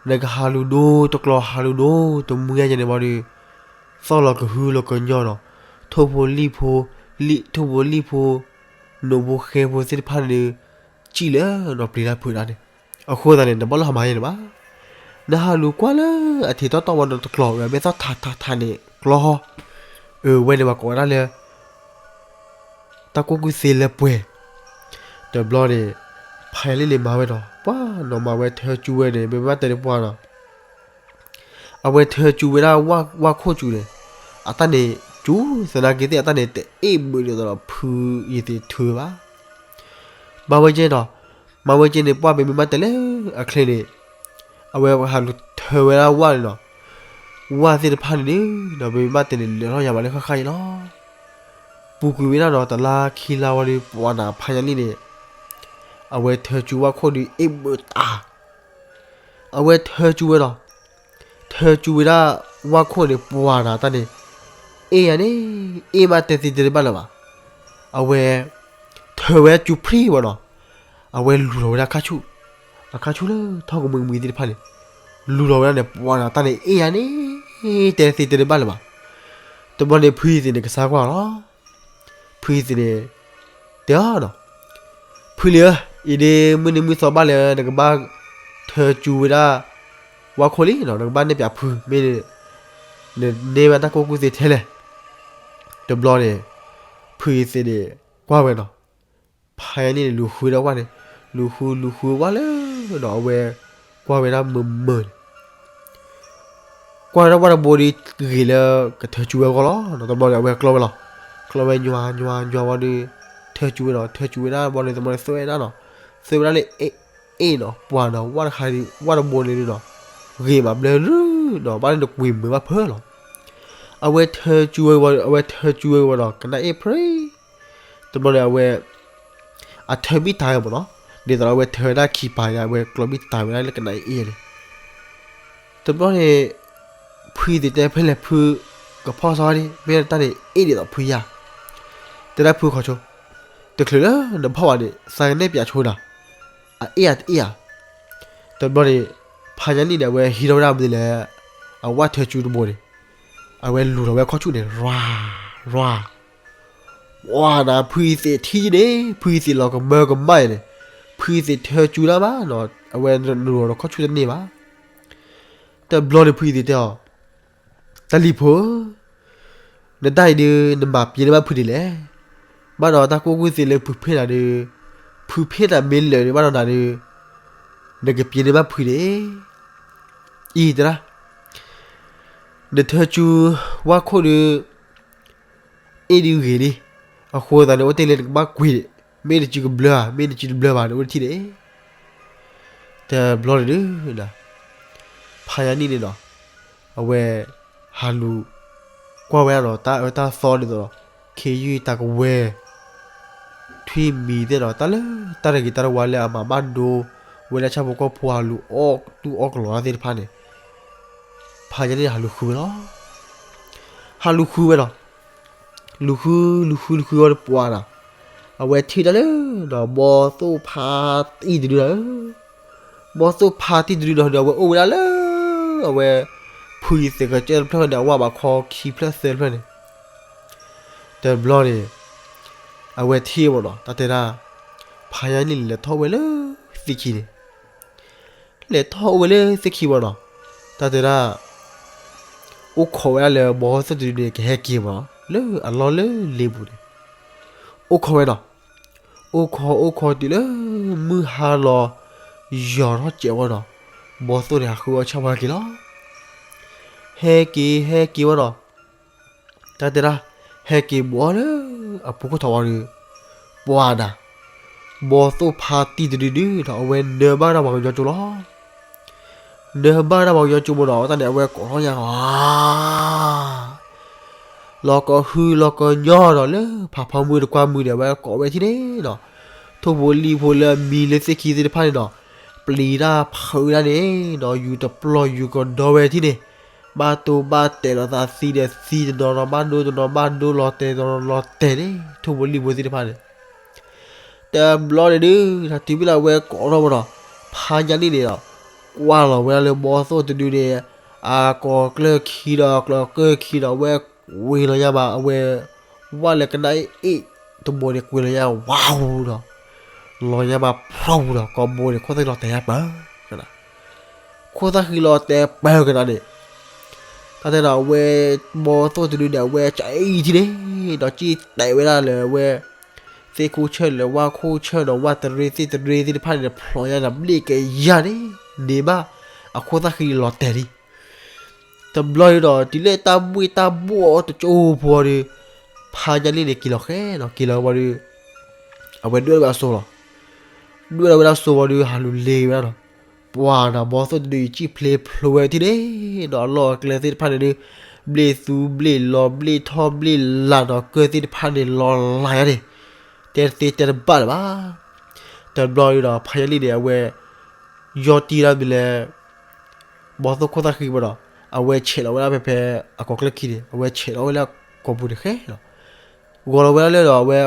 နကဟးလူၤဒိတကျိၤ ဟးလူၤဒိတမှံညါန့ၣ်ဘၣ်ဒီး သီၣ်လီၤကဟုလီၤကညီဒီး ထိၣ်ဖိလံၣ်ဖိ, လံၣ်, ထိၣ်ဖိလံၣ်ဖိ, နိၣ်ဖိဃဲဖိသ့ၣ်တဖၣ်န့ၣ်ဒီး စံၣ်လၢနီၢ်ပျံၤတၢ်ဖုးဒၣ်န့ၣ်. အဃိသတးန့ၣ် နဘၣ်လီၤဟးမၤယဲန့ၣ်ဘၣ်. နဟးလူၤကွၢ်လၢအထံးတီတီဝံၤဒီးတကျိၤ အမ့ၢ်သီၣ်ထးထးထးန့ၣ် ကျီဟီ, အဝဲန့ၣ်ပှၤကိးဝဲဒၣ်လၢ တၢ်ကူၣ်ကူၣ်သ့လၢပှဲၤ. တဘျီန့ၣ် ဖါယါလံၣ်န့ၣ်မၤဝဲဒီး ပှၤနီၤ မၤဝဲထၢကၠူဝဲန့ၣ် မ့ၢ်ဘၣ်တဲဒ်ပှၤနီၤ အဝဲထၢကၠူဝဲဒၣ်ဝၣ်ခိၣ်ကၠူန့ၣ် အတၢ်န့ၣ်ကၠူ သနာ်က့သ့ၣ်အတၢ်န့ၣ် တအ့ၣ်ဘၣ်ဒ်သိးဒီးဖုအံၤသ့ၣ်ထုးဘၣ်. မၤဝဲကဲဒီး မၤဝဲကဲန့ၣ် ပှၤပမ့ၢ်ဘၣ်တဲလၢအချ့န့ၣ် အဝဲဟးလူၤထၢဝဲဒၣ်ဝၣ်န့ၣ်ဒီး ဝၣ်သ့ၣ်တဖၣ်န့ၣ်ဒီး ပမ့ၢ်ဘၣ်တဲန့ၣ် လဲၤထီၣ်ယၤမးလၢဃၣ်ဃၣ်အံၤလီၤ. ပူၤကွံာ်ဝဲဒၣ်ဒီးတလါခံလါဝံၤဒီး ပှၤနီၤ ဖါယါလံၣ်န့ၣ် အဝဲထၢကၠူဝၣ်ခိၣ်ဒီးအ့ၣ်ဘၣ်တၢ် အဝဲထၢကၠူဝဲဒီး ထၢကၠူဝဲဒၣ်ဝၣ်ခိၣ်န့ၣ် ပှၤနီၤတၢ်န့ၣ် အ့ၣ်ယၤန့ၣ် အ့ၣ်မးတဲသ့တဲတဘၣ်လၢၤဘၣ်. အဝဲ ထၢဝဲကၠူဖျံဝဲဒီး အဝဲလူၤထီၣ်ဝဲဒၣ်ခါဆူၣ်, အခါဆူၣ်လၢထီၣ်ကမှံကမှံသ့ၣ်တဖၣ်န့ၣ် လူၤထီၣ်ဝဲဒၣ်န့ၣ် ပှၤနီၤတၢ်န့ၣ် အ့ၣ်ယၤန့ၣ် တဲသ့တဲတဘၣ်လၢၤဘၣ်. တဘျီန့ၣ် ဖုယသ့ၣ်န့ၣ် ကစၢ်ကွၢ်လီၤ. ဖုယသ့ၣ်န့ၣ် တဲအီၤနီၤ, ဖုလံၤဧၢ, အံၤဒ့မုၢ်နံၤမုၢ်သီဘၣ်လၢ နကဘၣ်ထၢကၠူဝဲဒၣ် ဝၣ်ခိၣ်လံနီၤ, နကဘၣ်နဲၣ်ပၠးဖု မ့ၢ် နန့ၢ်ဘၣ်တၢ်ကူၣ်ကူၣ်သ့ထဲလဲၣ်. တဘျီန့ၣ် ဖုယသ့ၣ်န့ၣ် ကွၢ်ဝဲနီၤ, ဖါယါလံၣ်န့ၣ် လူၤဃုဝဲဒၣ်ဝၣ်န့ၣ်, လူၤဃု လူၤဃုဝဲလၢဒီး အဝဲကွၢ်ဝဲဒၣ်မုာ်မုာ်န့ၣ် ကွၢ်ဝဲဒၣ်ဝၣ်တဘိဒီး ဂ့ၤလၢကထၢကၠူဝဲအဂီၢ်လီၤ. တဘျီန့ၣ် အဝဲကျီဝဲလီၤ. ကျီဝဲညွၤ ညွၤ ညွၤဝံၤဒီး ထၢကၠူဝဲဒီး ထၢကၠူဝဲဒၣ်ဘျီန့ၣ် တဘျီန့ၣ် သွဲဝဲဒၣ်နီၤ, သွဲဝဲဒၣ်လၢအ့ၣ်နီၤ, ပှၤနီၤ ဝၣ်တခါ ဝၣ်တဘိန့ၣ်ဒီး ဂ့ၤမးဘျၢရူၢ်နီၤ, ဘၣ်လၢနကွံာ်မုာ်ဘၣ်ဖၢလီၤ. အဝဲထၢကၠူဝဲ အဝဲထၢကၠူဝဲဝံၤဒီး ကနၣ်အ့ၣ်ဖျံ တဘျီန့ၣ် အဝဲ အထၢဘံၣ်တၢ်ဝဲမ့ၢ်နီၤ, ဒ်သိးဒီးအဝဲထၢဝဲဒၣ်ခံပၤန့ၣ် အဝဲကျီဘံၣ်တၢ်ဝဲဒၣ်လၢကနၣ်အ့ၣ်အံၤန့ၣ်. တဘျီန့ၣ် ဖုယသ့ၣ်တဲဖဲလဲၣ် ဖုကဖီၣ်စီဒံး မ့ၢ်တၢ်န့ၣ်အ့ၣ်ဒ်သိးဖုယၤ, တဲဒၣ်ဖုခီဆိ, တချုးလၢနဖီၣ်ဘၣ်န့ၣ် သးကနဲၣ်ပၠးဆိနၤ, အအ့ၣ်ဧါတအ့ၣ်ဧါ. တဘျီန့ၣ် ဖါယါလံၣ်န့ၣ် အဝဲဟံးထီၣ်ဝဲဒၣ်မနုၤလဲၣ်, အဝၣ်ထၢကၠူတဘိန့ၣ်, အဝဲလူၤထီၣ်ဝဲခီၣ်ဆူၣ်န့ၣ် ရွၤ ရွၤ ပှၤနီၤ ဖုယသ့ၣ်ထံၣ်န့ၣ် ဖုယသ့ၣ်လီၤကမၢကမၣ်အံၤန့ၣ်, ဖုယသ့ၣ်ထၢကၠူဒၣ်ဘၣ်နီၤ, အဝဲလူၤထီၣ်ခီၣ်ဆူၣ်တန့ၢ်ဘၣ်. တဘျီန့ၣ်ဖုယသ့ၣ်တဲအီၤ, တၢ်လံၤဖိဧၢ, နတၢ်အံၤဒုး နမၤပျ့ၤန့ၢ်ဘၣ်ဖုဒ်လဲၣ်. ဘၣ်ဒီးတၢ်ကူၣ်ကူၣ်သ့လၢဖုဖ့ၣ်နၤဒီး, ဖုဖ့ၣ်နၤမ့ၢ်လၢာ်န့ၣ်ဘၣ်ဒီးနၤဒီး, နကပျ့ၤန့ၢ်ဘၣ်ဖုန့ၣ် အံၤတရၣ်, နထၢကၠူဝၣ်ခိၣ်ဒီး အ့ၣ်ဒုးဂ့ၤလံ, အဃိသတးန့ၣ် အိၣ်တ့ၢ်လၢနကဘၣ်ကွံာ်, မ့ၢ်နစုကဘျၢဧါ, မ့ၢ်နစုတဘျၢဘၣ်န့ၣ် အိၣ်တထံၣ်န့ၣ်. တဘျီန့ၣ်ဒုး ဖါယါလံၣ်န့ၣ်ဒီး အဝဲ ဟးလူၤ ကွၢ်ဝဲဒၣ်ဒီး တၢ်အၢတၢ်သီဒ်သိးဒီး ခ့ယုၢ်တၢ်ကဝဲၤ ထွံၣ်မံၤသ့ၣ်ဒီး တၢ်လၢတၢ်တဂ့ၤတၢ်တဝါလၢအမၤဘၣ်ဒိ ဝဲဒၣ်ဆၣ်ဖိကီၢ်ဖိဟးလူၤအီၣ်တူၢ်အီၣ်ကလီၤတၢ်သ့ၣ်တဖၣ်န့ၣ် ဖါယါလံၣ်န့ၣ် ဟးလူၤဃုဝဲလီၤ. ဟးလူၤဃုဝဲဒီး လူၤဃု လူၤဃု လူၤဃုဝဲဒီးပှၤနီၤ, အဝဲထံၣ်တၢ်လၢ ဘီသိၣ်ဖါတံၢ်တဒုနီၤဧၢ, ဘီသိၣ်ဖါတံၢ်တဒုနီၤဒီး အဝဲအိၣ်ဝဲဒၣ်လၢ အဝဲ ဖုယသ့ၣ်ကစၢၢ်တဖျၢၣ်ဒီး အဝဲဘၣ်ခီခံဖျၢၣ်သၢဖျၢၣ်န့ၣ် တဘျီန့ၣ် အဝဲထံၣ်မ့ၢ်နီၤ တၢ်တဲဒၣ် ဖါယါလံၣ်န့ၣ် လဲၤထီၣ်ဝဲလၢသ့ၣ်ခံန့ၣ်, လဲၤထီၣ်အိၣ်ဝဲလၢသ့ၣ်ခံမ့ၢ်နီၤ, တၢ်တဲဒၣ် အိၣ်ခိးဝဲဒၣ်လၢဘီသိၣ်တဒုန့ၣ် ကဟဲက့ၤမ့ၢ်နီၤ လၢအလီၢ်လၢလ့ပူၤန့ၣ်, အိၣ်ခိးဝဲနီၤ, အိၣ်ခိးအိၣ်ခိးတုၤလၢ မုၢ်ဟါလီၤ ယီၤထီၣ်စဲးဝဲနီၤ, ဘီသိၣ်န့ၣ် ဟးဃုအီၣ်ဆၣ်ဝါက့ၤလီၤ. ဟဲက့ၤ ဟဲက့ၤဝဲနီၤ တၢ်တဲဒၣ် ဟဲက့ၤဘှီလၢအပူၤခိၣ်ထီၣ်ဝံၤဒီး ပှၤဒၣ် ဘီသိၣ်ဖါတံၢ်တဒုဒုဒီး အဝဲနၢဘၣ်ဒၣ်ပှၤကညီကၠိလီၤ. နၢဘၣ်ဒၣ်ပှၤကညီကၠိမ့ၢ်နီၤ အဝဲတၢ်န့ၣ် အဝဲကိးထီၣ်ညါအီၤ လီၤကဟုလီၤကညီဒီး လၢဖးဖီမုၢ်တကွၢ်မုၢ်န့ၣ် အဝဲကိးဝဲထံၣ်န့ၣ်နီၤ, ထိၣ်ဖိလံၣ်ဖိလၢအမံလၢသ့ၣ်ခံသ့ၣ်တဖၣ်န့ၣ်နီၤ, ပျံၤတၢ်ဖုးတၢ်န့ၣ်နီၤ ယူၤတပျီၢ်ယူၤကဒီဝဲထံၣ်န့ၣ်, ဘၣ်တိၢ်ဘၣ်တဲာ်ဒီးသးသံဒီးသံတနီၤဒီးဘၣ်ဒိတနီၤဘၣ်ဒိလီၤတဲာ်တနီၤလီၤတဲာ်န့ၣ် ထိၣ်ဖိလံၣ်ဖိသ့ၣ်တဖၣ်န့ၣ် တဘျီန့ၣ်ဒုး တၢ်တုၤမ့ၢ်လၢအဝဲကိးထီၣ်မးဒီး ဖါညါလံၣ်န့ၣ်ဒီး ကွၢ်လီၤဝဲဒၣ်လၢဘီသိၣ်တဒုန့ၣ် အကိာ်ကျၢၢ်ခံဒီးကျီၤကျၢၢ်ခံဒီးအဝဲကွံာ်လီၤညါဘၣ် အဝဲ ဝၣ်လၢကနၣ်အ့ၣ်တဘိန့ၣ်ကွံာ်လီၤညါဝါဝူဒီး လီၤညါဘၣ်ဖျီဝူဒီး ကိးဘိန့ၣ် ခိၣ်သၣ်ဃံလီၤတဲာ်ပၢၤကနၤ ခိၣ်သၣ်ဃံလီၤတဲာ်ပၢၤကနၤန့ၣ် တၢ်တဲဒီးအဝဲ ဘီသိၣ်တဒုန့ၣ် အဝဲကအံၤထံန့ၣ် ဒီးကံၣ်တဲာ်ဝဲဒၣ်လၢအဝဲ သ့ၣ်ခိၣ်ဆၢၣ်လၢဝၣ်ခိၣ်ဆၢၣ်ဒီး ဝၣ်တရ့သ့ၣ်တရ့သ့ၣ်တဖၣ်န့ၣ် ဖျိးညါဒီးဘျ့ၣ်ကယၤန့ၣ် န့ၢ်ဘၣ် အခိၣ်သၣ်ဃံလီၤတဲာ်လံ တဘျီဒီး တုၤလၢတၢ်ဘှ့ၣ်တၢ်ဘှီၣ်အီၤတကၠိဖိဒီး ဖါညါလံၣ်န့ၣ်က့ၤလီၤဃဲဒီး က့ၤလီၤဝံၤဒီး အဝဲဒွဲၣ်လီၤဝဲဒၣ်စိလီၤ ဒွဲၣ်လီၤဝဲဒၣ်စိဝံၤဒီး ဟးလူၤလ့ၤဝဲဒၣ်ဒီး ပှၤနၤ ဘီသိၣ်တဒုအံၤ ကံၣ်ဖျ့ဖျိဝဲထံန့ၣ် ဒီးအလီၢ်အကျဲသ့ၣ်တဖၣ်န့ၣ်ဒုး ဘျ့ၣ်သူဘျ့ၣ်လီၤ ဘျ့ၣ်ထီၣ်ဘျ့ၣ်လၤဒီး ကၢၢ်သ့ၣ်တဖၣ်န့ၣ် လီၤလးညါန့ၣ် တဲတသ့တဲတဘၣ်လၢၤဘၣ် တဘျီဒီး ဖါညါလံၣ်န့ၣ် အဝဲ ယီၢ်တံၢ်ဒၣ်မ့ၢ်လဲၣ် ဘီသိၣ်ခိၣ်သၣ်ဃံမးဒီး အဝဲဆဲးလီၤဝဲဒၣ်ဖဲဖဲ အကိာ်ကျၢၢ်ခံန့ၣ် အဝဲဆဲးလီၤဝဲလၢကိာ်ပူၤန့ၣ်ဃဲလီၤ ဂီၤလီၤဝဲဒၣ်လၢဒီး အဝဲ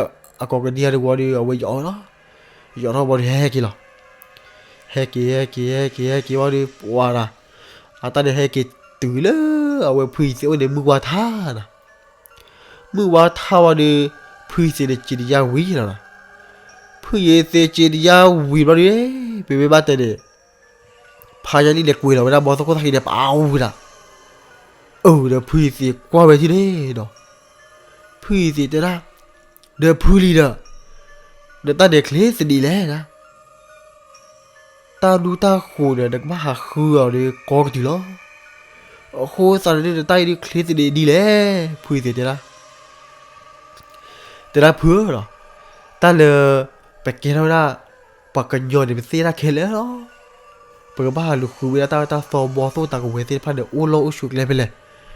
အကိာ်ကဒံဟဲတဝီဒီး အဝဲယီၤအီၤလီၤ ယီၤထီၣ်ဝံၤဒီး ဟဲဟဲက့ၤလီၤ ဟဲက့ၤ ဟဲက့ၤ ဟဲက့ၤ ဟဲက့ၤဝံၤဒီး ပှၤနၤ အတၢ်န့ၣ်ဟဲက့ၤတုၤလၢ အဝဲဖုယသ့ၣ်အိၣ်န့ၣ် မုၢ်ဝါထါနၤ မုၢ်ဝါထါဝံၤဒီး ဖုယသ့ၣ်န့ၣ် စံးတယါဝံၤလီၤနၤ ဖုယသ့ၣ်စံးတယါဝံၤဘျီဒီး ပမ့ၢ်ဘၣ်တဲန့ၣ် ဖါညါလံၣ်န့ၣ် ကွံာ်လီၤဝဲဒၣ်ဘီသိၣ်ခိၣ်သၣ်ဃံန့ၣ် ပာ်ဝံၤဒၣ် အၢ ဒီးဖုယသ့ၣ်ကွၢ်ဝဲထံန့ၣ်ဒီး ဖုယသ့ၣ်တဲဒၣ် ဒီးဖုလံၤဒီး နတၢ်န့ၣ်ချ့သဒံးလဲၣ်နၤ တၢ်ဒူတၢ်ဃိၤန့ၣ် နကဘၣ်ဟးဃုအီၤဒီးကိးကတုၤလီၤ. အဃိသတးန့ၣ် နတၢ်အံၤဒုးချ့သဒံးဒ်လဲၣ်, ဖုယသ့ၣ်တဲဒၣ်, တဲဒၣ်ဖုဧၢ, တၢ်လၢ ပကဲထီၣ်ဝဲဒၣ် ပှၤကညီန့ၣ် ပသ့ၣ်ညါခဲလၢာ်လီၤ. ပကဘၣ်ဟးလူၤဃုဝဲဒၣ်တၢ်အၢတၢ်သီ ဘီသိၣ်တၢ်ကဝဲၤသ့ၣ်တဖၣ်န့ၣ် အိၣ်လီၢ်အိၣ်ဆူၣ်ကျဲဖဲလဲၣ်, န့ၣ်မ့ၢ်လဲၤဘၣ်နီၤ.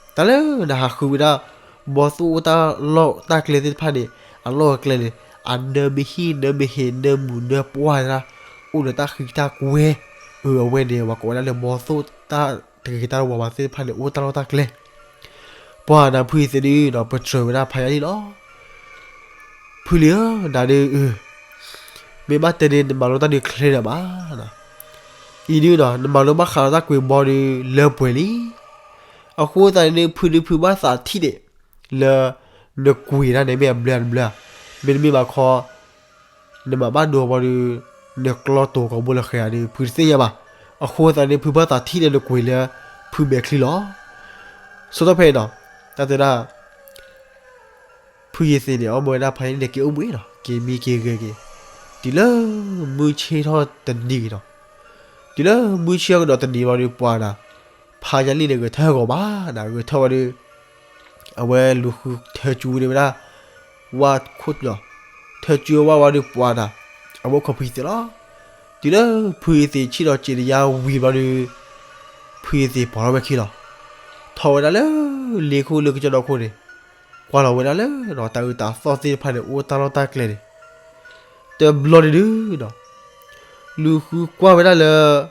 တၢ်လၢနဟးဃုဝဲဒၣ် ဘီသိၣ်အိၣ်တၢ်လီၢ်တၢ်ကျဲသ့ၣ်တဖၣ်န့ၣ် အလီၢ်အကျဲန့ၣ် အနၢမ့ၢ်ဟံၣ် နၢမ့ၢ်ဟ့ၣ် နၢမူၤနၢပှၢ်တၢ် အိၣ်ဒီးတၢ်ဃံတၢ်ကွဲၤ, အၢ အဝဲန့ၣ် ပှၤကိးဝဲဒၣ်လၢ ဘီသိၣ်တၢ်တဂ့ၤတၢ်ဝါဘၣ်သ့ၣ်တဖၣ်န့ၣ် အိၣ်တၢ်လီၢ်တၢ်ကျဲ. ပှၤနၤဖုယသ့ၣ်ဒုးဒီး ပတြၢၤဝဲဒၣ်ဖါယါလံၣ်လီၤ. ဖုလံၤဧၢ, နၤဒုး မ့ၢ်ဘၣ်တဲန့ၣ် နမၤလိတၢ်ဒုးချ့ဒီးဘၣ်. အံၤဒုးဒီး နမၤလိဘၣ်ဃးဒီးတၢ်ကွံာ်ဘီဒုးလၢပှဲၤလံ. အဃိသတးန့ၣ် ဖုဒုးဖုဘၣ်သးထံၣ်န့ၣ် လၢ နကွံာ်တၢ်န့ၣ်မ့ၢ်အဘျုးတဘျုးဧါ, မ့တမ့ၢ်ဘၣ်ခီ နမၤဘၣ်ဒိဘီဒုး နကျီတိၤကိာ်ဘိလၢဃဲၤဧါဒုး ဖုတသ့ၣ်ညါဘၣ်. အဃိသတးန့ၣ် ဖုဘၣ်သးထံၣ်န့ၣ်နကွံာ်လၢ ဖုမဲာ်ချံလီၤ. ဆိထီၣ်ဖဲအံၤဒီး တၢ်တဲဒၣ် ဖုယသ့ၣ်န့ၣ် အီၣ်မၢဝဲဒၣ်ဖါယါလံၣ်န့ၣ် က့ၤအိၣ်ဘှံးနီၤ, က့ၤမံက့ၤဂဲၤက့ၤ တုၤလၢမုၢ်ဆ့ၣ်ထီၣ်တနံၤက့ၤနီၤ. တုၤလၢမုၢ်ဆ့ၣ်ထီၣ်ကဒီးတနံၤဘၣ်ဒုး ပှၤနၤ ဖါယါလံၣ်န့ၣ် ဂဲၤထၢၣ်ဂီၤဘၣ်နၤ, ဂဲၤထၢၣ်ဝံၤဒီး အဝဲလူၤဃုထၢကၠူန့ၢ်ဝဲဒၣ် ဝၣ်ခိၣ်နီၤ, ထၢကၠူဝၣ်ဝံၤဒီးပှၤနၤ အဝဲအိၣ်ခိးဖုယသ့ၣ်လီၤ. တုၤလၢဖုယသ့ၣ်ဆံၣ်ဒီးစံးတယါဝံၤဘျီဒုး ဖုယသ့ၣ်ပိာ်ထီၣ်ဝဲခံလီၤ. ထီၣ်ဝဲဒၣ်လၢလ့ခိၣ်လၢကစၢၢ်ဒီခိၣ်န့ၣ်, ကွၢ်လီၤဝဲဒၣ်လၢ တၢ်အၢတၢ်သီသ့ၣ်တဖၣ်န့ၣ် အိၣ်တၢ်လီၢ်တၢ်ကျဲန့ၣ် တဘျီန့ၣ်ဒုးဒီး လူၤဃုကွၢ်ဝဲဒၣ်လၢ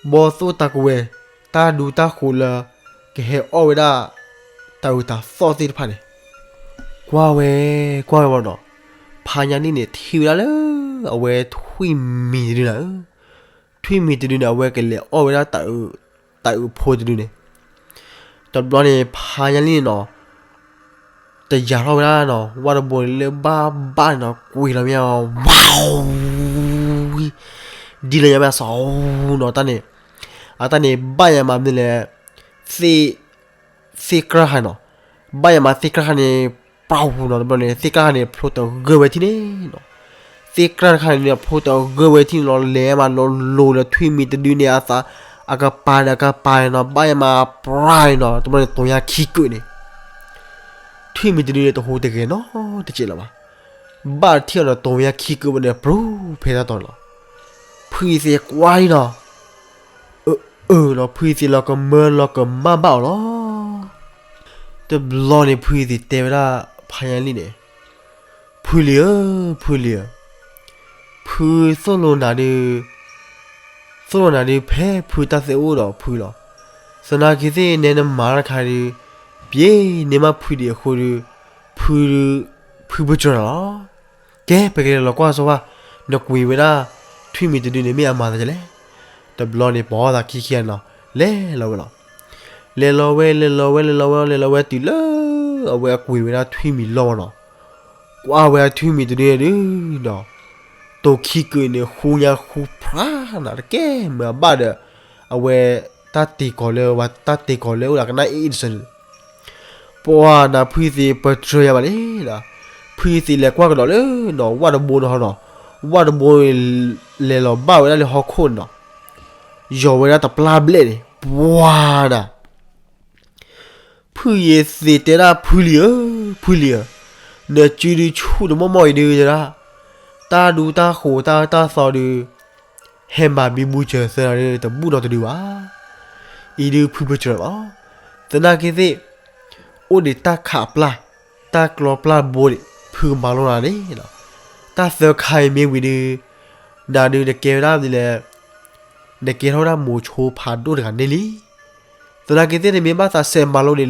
ဘီသိၣ်တၢ်ကဝဲၤ တၢ်ဒူတၢ်ဃိၤလၢ ကဟဲအီၣ်ဝဲဒၣ် တၢ်အၢတၢ်သီသ့ၣ်တဖၣ်န့ၣ်, ကွၢ်ဝဲ ကွၢ်ဝဲဘၣ်ဒီး ဖါယါလံၣ်န့ၣ် ထံၣ်ဝဲဒၣ်လၢ အဝဲထွံၣ်မံၤတဒုနၤဧၢ, ထွံၣ်မံၤတဒုန့ၣ် အဝဲကလဲၤအီၣ်ဝဲဒၣ် တၢ်အၢဖိတဒုန့ၣ်, တဘျီန့ၣ် ဖါယါလံၣ်န့ၣ်နီၤ တယာ်ထီၣ်ဝဲဒၣ်နီၤ ဝၣ်တဘိန့ၣ်လၢဘၣ်ဘၣ်န့ၣ်နီၤ ကွံာ်လီၤမ့ၢ်အီၤ ဝါ ဒ်လၢညါမ့ၢ်အစီနီၤ တၢ်န့ၣ်, အတၢ်န့ၣ် ဘၣ်ယၤမးမနုၤလဲၣ်, သ့ၣ်, သ့ၣ်ကြၢ်ခါနီၤ, ဘၣ်ယၤမးသ့ၣ်ကြၢ်ခါန့ၣ် ပျီပူၤနီၤ တဘျီန့ၣ် သ့ၣ်ကြၢ်ခါန့ၣ် ဖျိတဂၢၢ်ဝဲထံၣ်န့ၣ်နီၤ, သ့ၣ်ကြၢ်တခါန့ၣ် ဖျိတဂၢၢ်ဝဲထံၣ်န့ၣ်လီၤ လဲၤမးလိၤလိၤလၢထွံၣ်မံၤတဒုန့ၣ် အသး အကပၤဒီးကပၤန့ၣ်နီၤ ဘၣ်ယၤမးပြၢ်န့ၣ်နီၤ တဘျီန့ၣ် တိၤညါခံကၢၣ်န့ၣ် ထွံၣ်မံၤတဒုန့ၣ် တဟူးတဂဲၤနီတစဲးလၢၤဘၣ်. ဘၣ်ထံၣ်အီၤဒီး တိၤညါခံကၢၣ်ဝဲန့ၣ် ပြုၢ်ဖဲတၢ်တီၤန့ၣ်လီၤ. ဖုယသ့ၣ်ကွၢ်လံနီၤ, အၢ အၢနီၤ ဖုယသ့ၣ်လီၤကမၢလီၤကမၣ်ဘၣ်အီၤလီၤ. တဘျီန့ၣ် ဖုယသ့ၣ်တဲဝဲဒၣ် ဖါယါလံၣ်န့ၣ်, ဖုလံၤဧၢ, ဖုလံၤဧၢ, ဖုသိၣ်လိနၤဒုး သိၣ်လိနၤဒုး ဖဲဖုတၢ်သ့ၣ်အိၣ်ဒီးဖုလီၤ. သနာ်က့သ့ၣ်နဲနမၤတခါဒီး ပျ့ၤန့ၢ်မးဖုဒံးအဃိဒီး ဖု ဖုပတြၢၤလီၤ. ကဲ ပကလဲၤလီၤကွၢ်စီၤဝါ နကွံာ်ဝဲဒၣ်ထွံၣ်မံၤတဒုန့ၣ်မ့ၢ်အမၤသးဒ်လဲၣ်. တဘျီန့ၣ် ပိာ်သးခံခံဂၤနီၤ လဲၤလီၤဝဲလီၤ. လဲၤလီၤဝဲ လဲၤလီၤဝဲ လဲၤလီၤဝဲ လဲၤလီၤဝဲတုၤလၢ အဝဲအကွံာ်ဝဲဒၣ်ထွံၣ်မံၤလီၢ်နီၤ ကွၢ်ဝဲထွံၣ်မံၤတဒုန့ၣ်ဒုးဒီး တိၤခံကုာ်န့ၣ် ဃူညါဃူဖျါနၤတကဲ မ့ၢ်အဘၣ်ဒီး အဝဲတၢ်တ့ၢ်ကီၤလၢ ဝဲတၢ်တ့ၢ်ကီၤလၢအိၣ်ဒီးကနၣ်အ့ၣ်တစၢၤန့ၣ် ပှၤနၤဖုယသ့ၣ်ပတြၢၤယၤဘၣ်လံဒီး ဖုယသ့ၣ်လဲၤကွၢ်ကဒီးလၢနီၤ ဝၣ်တဘိန့ၣ်ဟီနီၤ ဝၣ်တဘိန့ၣ် လဲၤလီၤဘၣ်ဝဲဒၣ်လၢဟီၣ်ခိၣ်န့ၣ်နီၤ ယီၤဝဲဒၣ်တပျၢ်ဘျဲၣ်န့ၣ် ပှၤနၤ ဖုယသ့ၣ်တဲဒၣ် ဖုလံၤဧၢ, ဖုလံၤဧၢ, နစုဒုးဆူၣ်တမီၢ်မီၢ်အံၤဒုး တဲဒၣ်, တၢ်ဒူတၢ်ဃိးတၢ်တၢ်သီဒုး ဟဲမၤဘံဘူစၢၤသၢနၤဒုး တဘူၣ်နီတဒုဘၣ်. အံၤဒုးဖုပတြၢၤလီၤ. သနာ်က့သ့ၣ် အိၣ်ဒံးတၢ်ခးပျၢ် တၢ်ကျီပျၢ်ဘိန့ၣ် ဖုကမၤလိနၤန့ၣ်လီၤ. တၢ်သၢခါအံၤမ့ၢ်ဝံၤဒုး နၤဒုးနကဲဝဲဒၣ်ဒ်လဲၣ် နကဲထီၣ်ဝဲဒၣ်မိၤဆိဖးဒိၣ်တဂၤန့ၣ်လံ. သနာ်က့သ့ၣ်န့ၣ်မ့ၢ်ဘၣ်သးစဲးမၤလိဒံးလၢ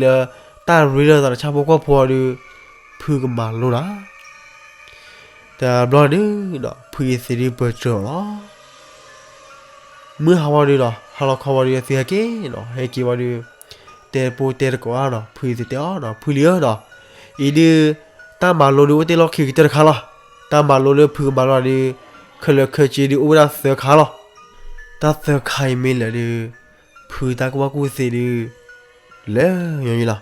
တၢ်ရ့လိာ်သးတၢ်ဆၣ်ဖိကီၢ်ဖိအီၤဒုး ဖုကမၤလိနၤ. တဘျီဒုး ဖုယသ့ၣ်ဒုးပၢၢ်စၢၤအီၤလီၤ. မုၢ်ဟါဝီဒုးဒီး ဟါလီၤခီဝီဒုး အသုဟဲက့ၤနီၤ ဟဲက့ၤဝီဒုး တဲပိတဲတကိးအါနီၤ ဖုယသ့ၣ်တဲအီၤနီၤ ဖုလံၤဧၢနီၤ အံၤဒုး တၢ်မၤလိဒုးအိၣ်တ့ၢ်လီၢ်ခံကတၢၢ်တခါလီၤ. တၢ်မၤလိလၢဖုကမၤလိဒုး ခဲလၢာ်ခဲဆ့ဒုးအိၣ်ဝဲဒၣ်သၢခါလီၤ. တၢ်သၢခါအံၤမ့ၢ်လဲၣ်ဒုး ဖုတၢ်ကူၣ်ဘၣ်ကူၣ်သ့ဒုး လၢညီနုၢ်လီၤ.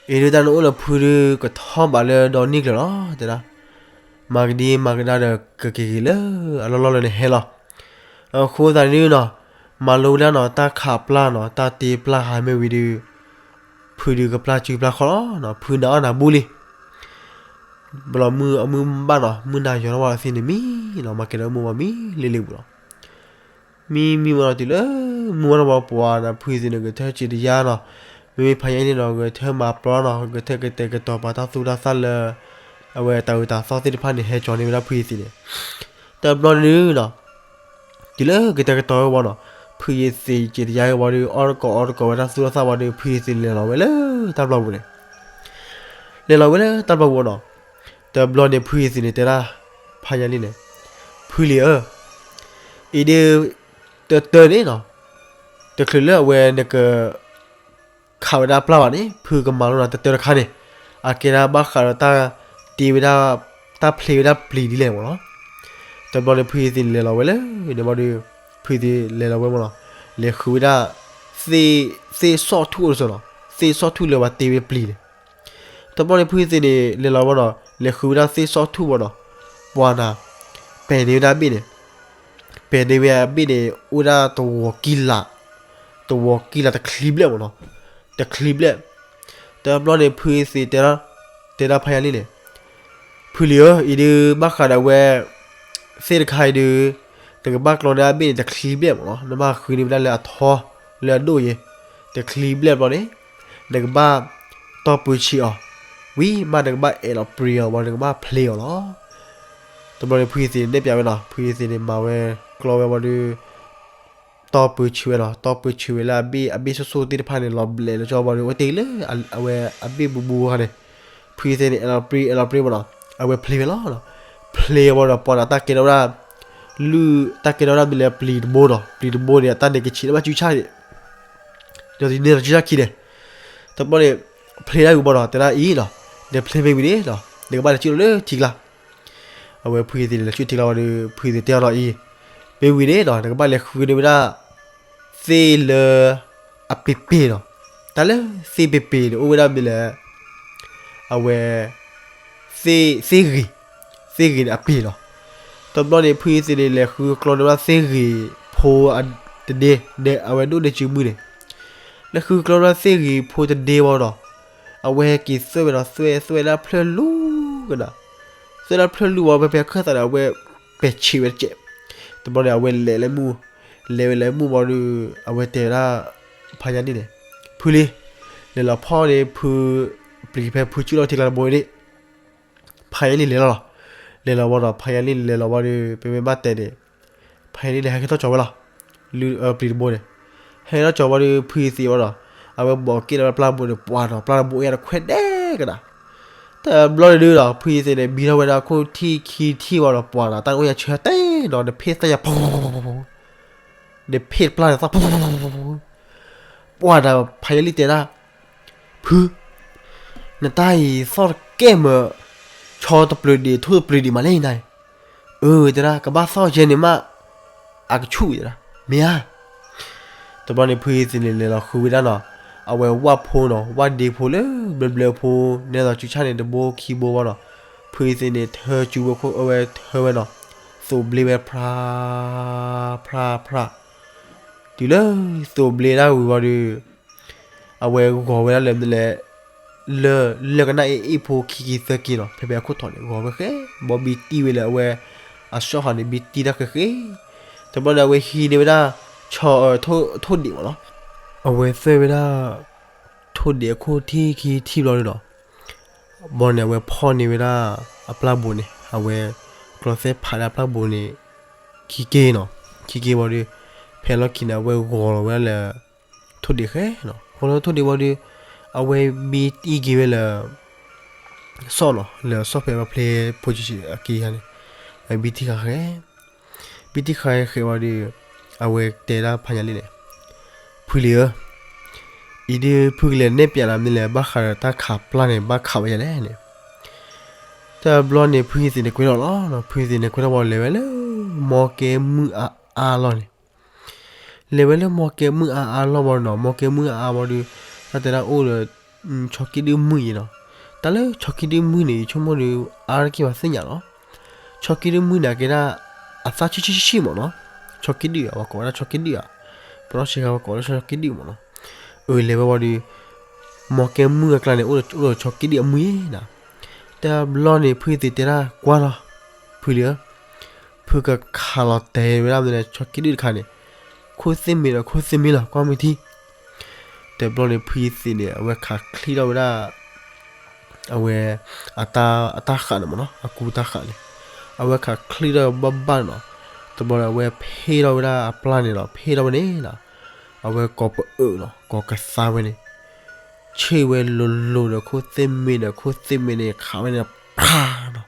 အံၤဒုးတၢ်နအိၣ်လၢဖုဒုး ကထီၣ်ဘးလၢဒီနံၣ်ကျၢၤလီၤ တဲဒၣ်. မၤကဒံမၤကဒါဒီးကက့ၤက့ၤလၢအလီၢ်လီၢ်လၢနဟဲလီၤ. အဃိသတးဒုးနီၤ မၤလိဝဲဒၣ်နီၤ တၢ်ခးပျၢ်နီၤ တၢ်တ့ပျၢ်ဟါမ့ၢ်ဝံၤဒုး ဖုဒုးကပျၢ်စုပျၢ်ခီၣ်လီၤ. ဖုနၤအီၣ်နၤဘူၣ်လံ ဘျီမုၢ်အမုၢ်ဘၣ်နီၤ မုၢ်နၤယီၤထီၣ်ဝဲအသ့န့ၣ်မံနီၤ မၤကဲဒီးမုၢ်ဝါမံလ့လ့ပူၤလီၤ. မံမံဝဲနီၤတုၤလၢ မုၢ်ဝါထီၣ်ဝဲပှၤနၤဖုယသ့ၣ်န့ၣ် ဂဲၤထၢၣ်စံးတယါနီၤ မ့မ့ၢ်ဖးညါန့ၣ်နီၤ ဂဲၤထၢၣ်မၤပျီနီၤ ဂဲၤထၢၣ်ကတဲာ်ကတီၤပာ်တၢ်သူၣ်တၢ်သၣ်လၢ အဝဲတၢ်အုးတၢ်သီသ့ၣ်တဖၣ်န့ၣ် ဟဲကၠီၤန့ၢ်ဝဲဒၣ်ဖုယသ့ၣ်န့ၣ် တဘျီန့ၣ်နီၤ တုၤလၢကတဲာ်ကတီၤဝဲဝံၤနီၤ ဖုယသ့ၣ်စံးတယါဝံၤဒီး အီၣ်တကိးအီတကိးဝဲတၢ်သူၣ်တၢ်သၣ်ဝံၤဒီး ဖုယသ့ၣ်လဲၤလီၤဝဲလၢတၢ်ပျီပူၤန့ၣ် လဲၤလီၤဝဲလၢတၢ်ပျီပူၤနီၤ တဘျီန့ၣ်ဖုယသ့ၣ်န့ၣ်တဲဒၣ် ဖးညါလံန့ၣ် ဖုလံၤဧၢ အံၤဒုး တတၢၢ်န့ၣ်နီၤ တချုးလၢအဝဲနက ခးဝဲဒၣ်ပျၢ်ဘၣ်န့ၣ် ဖုကမၤလိနၤတတၢၢ်တခါန့ၣ် အကဲဒၣ်ဘၣ်ဃးဒီးတၢ်တ့ဝဲဒၣ် တၢ်ဖျ့ဝဲဒၣ်ပျံၤဒ်လဲၣ်မ့ၢ်နီၤ. တဘျီန့ၣ်ဖုယသ့ၣ်န့ၣ်လဲၤလီၤဝဲလၢ န့ၣ်ဘၣ်ဒီး ဖုယသ့ၣ်လဲၤလီၤဝဲမ့ၢ်နီၤ လဲၤဃုဝဲဒၣ် သ့ၣ် သ့ၣ်ဆီၣ်ထူၣ်အိၣ်တစိၤနီၤ သ့ၣ်ဆီၣ်ထူၣ်လၢပှၤတ့ဝဲပျံၤန့ၣ် တဘျီန့ၣ်ဖုယသ့ၣ်န့ၣ် လဲၤလီၤဝဲနီၤ လဲၤဃုဝဲဒၣ်သ့ၣ်ဆီၣ်ထူၣ်ဝံၤနီၤ ပှၤနၤ ပဲာ်န့ၢ်ဝဲဒၣ်အဘ့ၣ်န့ၣ် ပဲာ်န့ၢ်ဝဲအဘ့ၣ်န့ၣ် အိၣ်ဝဲဒၣ်တဝီၤကံလး တဝီၤကံလးတချံဘျဲၣ်မ့ၢ်နီၤ တချံဘျဲၣ် တဘျီန့ၣ်ဖုယသ့ၣ်တဲ တဲဒၣ်ဖးညါလံန့ၣ် ဖုလံၤဧၢ အံၤဒုးဘၣ်ဃးဒီးဝဲ သ့ၣ်တခါအံၤဒုး နကဘၣ်ကျီန့ၢ်အဘ့ၣ်န့ၣ်တချံဘျဲၣ်မ့ၢ်နီၤ နဘၣ်ဃုန့ၢ်ဝဲဒၣ်လၢအထီ လၢအဒိၣ်အယဲၢ် တချံဘျဲၣ်ဘျီန့ၣ် နကဘၣ်တီၢ်ပၢဆံးအီၤ ဝံၤမးနကဘၣ်အဲးလီၤပြံအီၤ ဘၣ်နကဘၣ်ဖျ့အီၤလီၤ. တဘျီန့ၣ်ဖုယသ့ၣ်န့ၣ်နဲၣ်ပၠးဝဲနီၤ ဖုယသ့ၣ်န့ၣ်မၤဝဲကျီဝဲဘၣ်ဒီး တီၢ်ပၢဆံးဝဲနီၤ တီၢ်ပၢဆံးဝဲလၢအဘ့ၣ် အဘ့ၣ်ဆိၣ်ဆိၣ်သ့ၣ်တဖၣ်န့ၣ် လီၤဘျဲးလၢကၠီဘၣ်ဒီး အဝဲတ့ၢ်လၢ အဝဲအဘ့ၣ်ဘူးဘူးခါန့ၣ် ဖုယသ့ၣ်န့ၣ် အဲးလီၤပြံ အဲးလီၤပြံဘၣ်နီၤ အဝဲဖျ့ဝဲလီၤ. ဖျ့ဝဲဒီးပှၤနၤတၢ်ကဲထီၣ်ဝဲဒၣ် လုၢ် တၢ်ကဲထီၣ်ဝဲဒၣ်မ့ၢ်လၢပျံၤတဘိနီၤ ပျံၤတဘိန့ၣ် အတၢ်န့ၣ်ကဆံးလၢဘၣ်စုဆၣ်န့ၣ် ဒီးန့ၣ်ဒီးစုဆၣ်ခံန့ၣ် တဘျီန့ၣ် ဖျ့ဒၣ်ဝံၤဘၣ်နီၤ တဲဒၣ်အံၤနီၤ နဖျ့မ့ၢ်ဝံၤန့ၣ်နီၤ နကဘၣ်လဲၤစုၣ်လီၤလၢထံကျါ အဝဲဖုယသ့ၣ်န့ၣ် လဲၤစုၣ်ထံကျါဝံၤဒီး ဖုယသ့ၣ်တဲအီၤနီၤအံၤ မ့ၢ်ဝံၤန့ၣ်နီၤ နကဘၣ်လဲၤဃုန့ၢ်ဝဲဒၣ် သ့ၣ်လၢ အပ့ၤပ့ၤနီၤ တၢ်လၢသ့ၣ်ပ့ၤပ့ၤန့ၣ် အိၣ်ဝဲဒၣ်မ့ၢ်လၢ အဝဲ သ့ၣ် သ့ၣ်ဂ့ၤ သ့ၣ်ဂ့ၤန့ၣ်အပ့ၤလီၤ. တဘျီန့ၣ် ဖုယသ့ၣ်န့ၣ် လဲၤဃုကျီန့ၢ်ဝဲဒၣ်သ့ၣ်ဂ့ၤဖိတဒ့ ဒီးအဝဲဒိၣ်န့ၢ်စုမုၢ်န့ၣ် လဲၤဃုကျီန့ၢ်ဝဲဒၣ်သ့ၣ်ဂ့ၤဖိတဒ့ဝံၤဒီး အဝဲဟဲက့ၤသွဲၣ်ဝဲဒီး သွဲၣ် သွဲၣ်ဒၣ်ဖျၢၣ်လူၤကနၤ သွဲၣ်ဒၣ်ဖျၢၣ်လူၤဝံၤ ဖဲဖဲခၢၣ်သးဒီး အဝဲပဲာ်ဆံးဝဲတကဲး တဘျီန့ၣ် အဝဲလဲၤလၢမုၢ် လဲၤဝဲလၢမုၢ်ဝံၤဒီး အဝဲတဲဝဲဒၣ် ဖါညါန့ၣ်န့ၣ် ဖုလံ လဲၤလီၤဖီၣ်န့ၣ် ဖု ပျံၤဖဲဖုစုၣ်လီၤထံကျါတဘိအံၤန့ၣ် ဖါညါန့ၣ်လဲၤလီၤလီၤ. လဲၤလီၤဝံၤဒီး ဖါညါန့ၣ်လဲၤလီၤဝံၤဒီး ပမ့ၢ်ဘၣ်တဲန့ၣ် ဖါညါန့ၣ်န့ၣ် ဟဲက့ၤထီၣ်ကၠီဝဲလီၤ. လုၢ် ပျံၤတဘိန့ၣ် ဟဲထီၣ်ကၠီၤဝံၤဒီး ဖုယသ့ၣ်ဝံၤဒီး အဝဲဘိးက့ၣ်လီၤဝဲဒၣ်ပျၢ်ဘိန့ၣ် ပှၤနီၤ, ပျၢ်တဘိအံၤဒီးခွဲးဒဲးကဒါ. တဘျီန့ၣ်ဒုးဒီး ဖုယသ့ၣ်န့ၣ် ဘံထီၣ်ဝဲဒၣ်ခိၣ်ထံၣ်ခံထံၣ်ဝံၤဒီး ပှၤနီၤ တၢ်အိၣ်ယၤဆၢတဲနီၤ, နဖ့ၣ်သၣ်ယၤဖိ, နဖ့ၣ်တပျၢ်န့ၣ်သၣ်ဖိ, ပှၤနီၤ ဖါယါလံၣ်တဲဒၣ် ဖု, နတၢ်အံၤသီၣ်တကဲမၢ်, ဆီတပျၢၤဒံး ထိၣ်တပျၢၤဒံးမးလၢနၤအံၤ. အၢ တဲဒၣ် ကဘၣ်သီၣ်ယဲန့ၣ်မး အကဆူၣ်တဲဒၣ်, မ့ၢ်ဧါ. တဘျီန့ၣ် ဖုယသ့ၣ်န့ၣ် လဲၤလီၤဃုဝဲဒၣ်နီၤ, အဝဲဝၣ်ဖိနီၤ, ဝၣ်ဒ့ဖိလၢဘျၢဘျၢဖိ, နဲသိးစုဆၣ်န့ၣ် တဘိခံဘိဘၣ်နီၤ. ဖုယသ့ၣ်န့ၣ် ထၢကၠူဝဲခိၣ် အဝဲထၢဝဲနီၤ, သိးဘျ့ဝဲဖြါ ဖြါ ဖြါ တုၤလၢသိးဘျ့ဒၣ်ဝံၤဝံၤဒီး အဝဲဂီၤဝဲဒၣ်လၢမနုၤလဲၣ်, လၢ လၢကနၣ်အ့ၣ်အ့ၣ်ဖိခံက့ၤသၢက့ၤနီၤ, ဖဲဖဲအခိၣ်ထံးန့ၣ် ဂီၤဝဲဃဲ, ဘီဘံတံၢ်ဝဲလၢအဝဲ အဆီၣ်ဃီန့ၣ် ဘံတံၢ်တၢ်ဃဲဃဲ. တဘျီန့ၣ် အဝဲဟံးန့ၢ်ဝဲဒၣ် ဆီ ထိၣ်ဒံးမးနီၤ, အဝဲသွဲၣ်ဝဲဒၣ် ထိၣ်ဒံးအခိၣ်ထံၣ်ခံထံၣ်ဘျီန့ၣ်နီၤ, ဘီန့ၣ် အဝဲဖီၣ်န့ၢ်ဝဲဒၣ်အပျၢ်ဘိန့ၣ်, အဝဲ ကျီသဲၣ်ဖးဒၣ်ပျၢ်ဘိန့ၣ် ခံက့ၤနီၤ, ခံက့ၤဝံၤဒီး ဖဲလီၢ်ခံန့ၣ် အဝဲဂီၤလီၤဝဲဒၣ်လၢ ထိၣ်ဒံးဃဲနီၤ, ဂီၤလီၤထိၣ်ဒံးဝံၤဒီး အဝဲဘံတံၢ်က့ၤဝဲလၢ ဆီၣ်နီၤ, လၢဆီၣ်ဖဲအဝဲဖျ့ဖိဆံးဆံးအက့ၤယါန့ၣ်, အဘံတံၢ်ဃာ်ဃဲ ဘံတံၢ်ဃာ်ဃဲဝံၤဒီး အဝဲတဲဒၣ်ဖါညါလံၣ်န့ၣ်, ဖုလံၤဧၢ, အံၤဒုးဖုကလဲၤနဲၣ်ပၠးနၤမနုၤလဲၣ်, ဘၣ်ဃးဒီးတၢ်ခးပျၢ်န့ၣ် ဘၣ်ခးဝဲယဲလဲၣ်န့ၣ်. တဘျီန့ၣ် ဖုယသ့ၣ်န့ၣ်ကွဲထီၣ်လီၤ, ဖုယသ့ၣ်န့ၣ်ကွဲထီၣ်ဝံၤ လဲၤဝဲလၢ မီကဲမုၣ်အါအါလီၢ်န့ၣ် လဲၤဝဲလၢမီကဲမုၣ်အါအါလီၢ်ဝံၤနီၤ, မီကဲမုၣ်အါအါဝံၤဒီး တၢ်တဲဒၣ်အိၣ်ဒီး ဆီက့ဒုၣ်မုၣ်အံၤနီၤ. တၢ်လၢဆီက့ဒုၣ်မုၣ်န့ၣ် ယဆိကမိၣ်ဒီး အါတက့ၢ်ပှၤသ့ၣ်ညါလီၤ. ဆီက့ဒုၣ်မုၣ်န့ၣ် အကဲဒၣ် အသၣ်ဆံးဆံးဆံးဆံးမးနီၤ. ဆီက့ဒုၣ်ဧါ, ပှၤကိးဝဲဒၣ်ဆီက့ဒုၣ်ဧါ, ပှၤနီၢ်ဆံးခါပှၤကိးဝဲဒၣ်ဆီက့ဒုၣ်မးနီၤ. အၢ လဲၤဝဲဝံၤဒီး မီကဲမုၣ်အကျါန့ၣ် အိၣ်ဒီးဆီက့ဒုၣ်အမုၢ်အံၤနီၤ. တဘျီန့ၣ် ဖုယသ့ၣ်တဲဒၣ်ကွၢ်လီၤ, ဖုလံၤဧၢ, ဖုကခးလီၤတဲာ်ဝဲဒၣ်မနုၤလဲၣ် ဆီက့ဒုၣ်တခါန့ၣ်, ခိၣ်သ့ၣ်မ့ၢ်ဒီးခိၣ်သ့ၣ်မ့ၢ်လီၤ ကွၢ်မုၢ်ထံ. တဘျီန့ၣ် ဖုယသ့ၣ်န့ၣ် အဝဲခးချံထီၣ်ဝဲဒၣ် အဝဲ အတၢ်ဃာ်န့ၣ်မးနီၤ, အကူတၢ်ဃာ်န့ၣ်, အဝဲခးချံထီၣ်ဘၣ်ဘၣ်နီၤ. တဘျီန့ၣ် အဝဲဖ့ၣ်ထီၣ်ဝဲဒၣ်အပျၢ်န့ၣ်လီၤ, ဖ့ၣ်ထီၣ်ဝဲန့ၣ်နီၤ, အဝဲကိးပအၢၣ်နီၤ, ကိးကသါဝဲန့ၣ်, ဆ့ၣ်ဝဲလိၤလိၤဒီးခိၣ်သ့ၣ်မ့ၢ်ဒီးခိၣ်သ့ၣ်မ့ၢ်န့ၣ် ခးဝဲန့ၣ်ဖးနီၤ.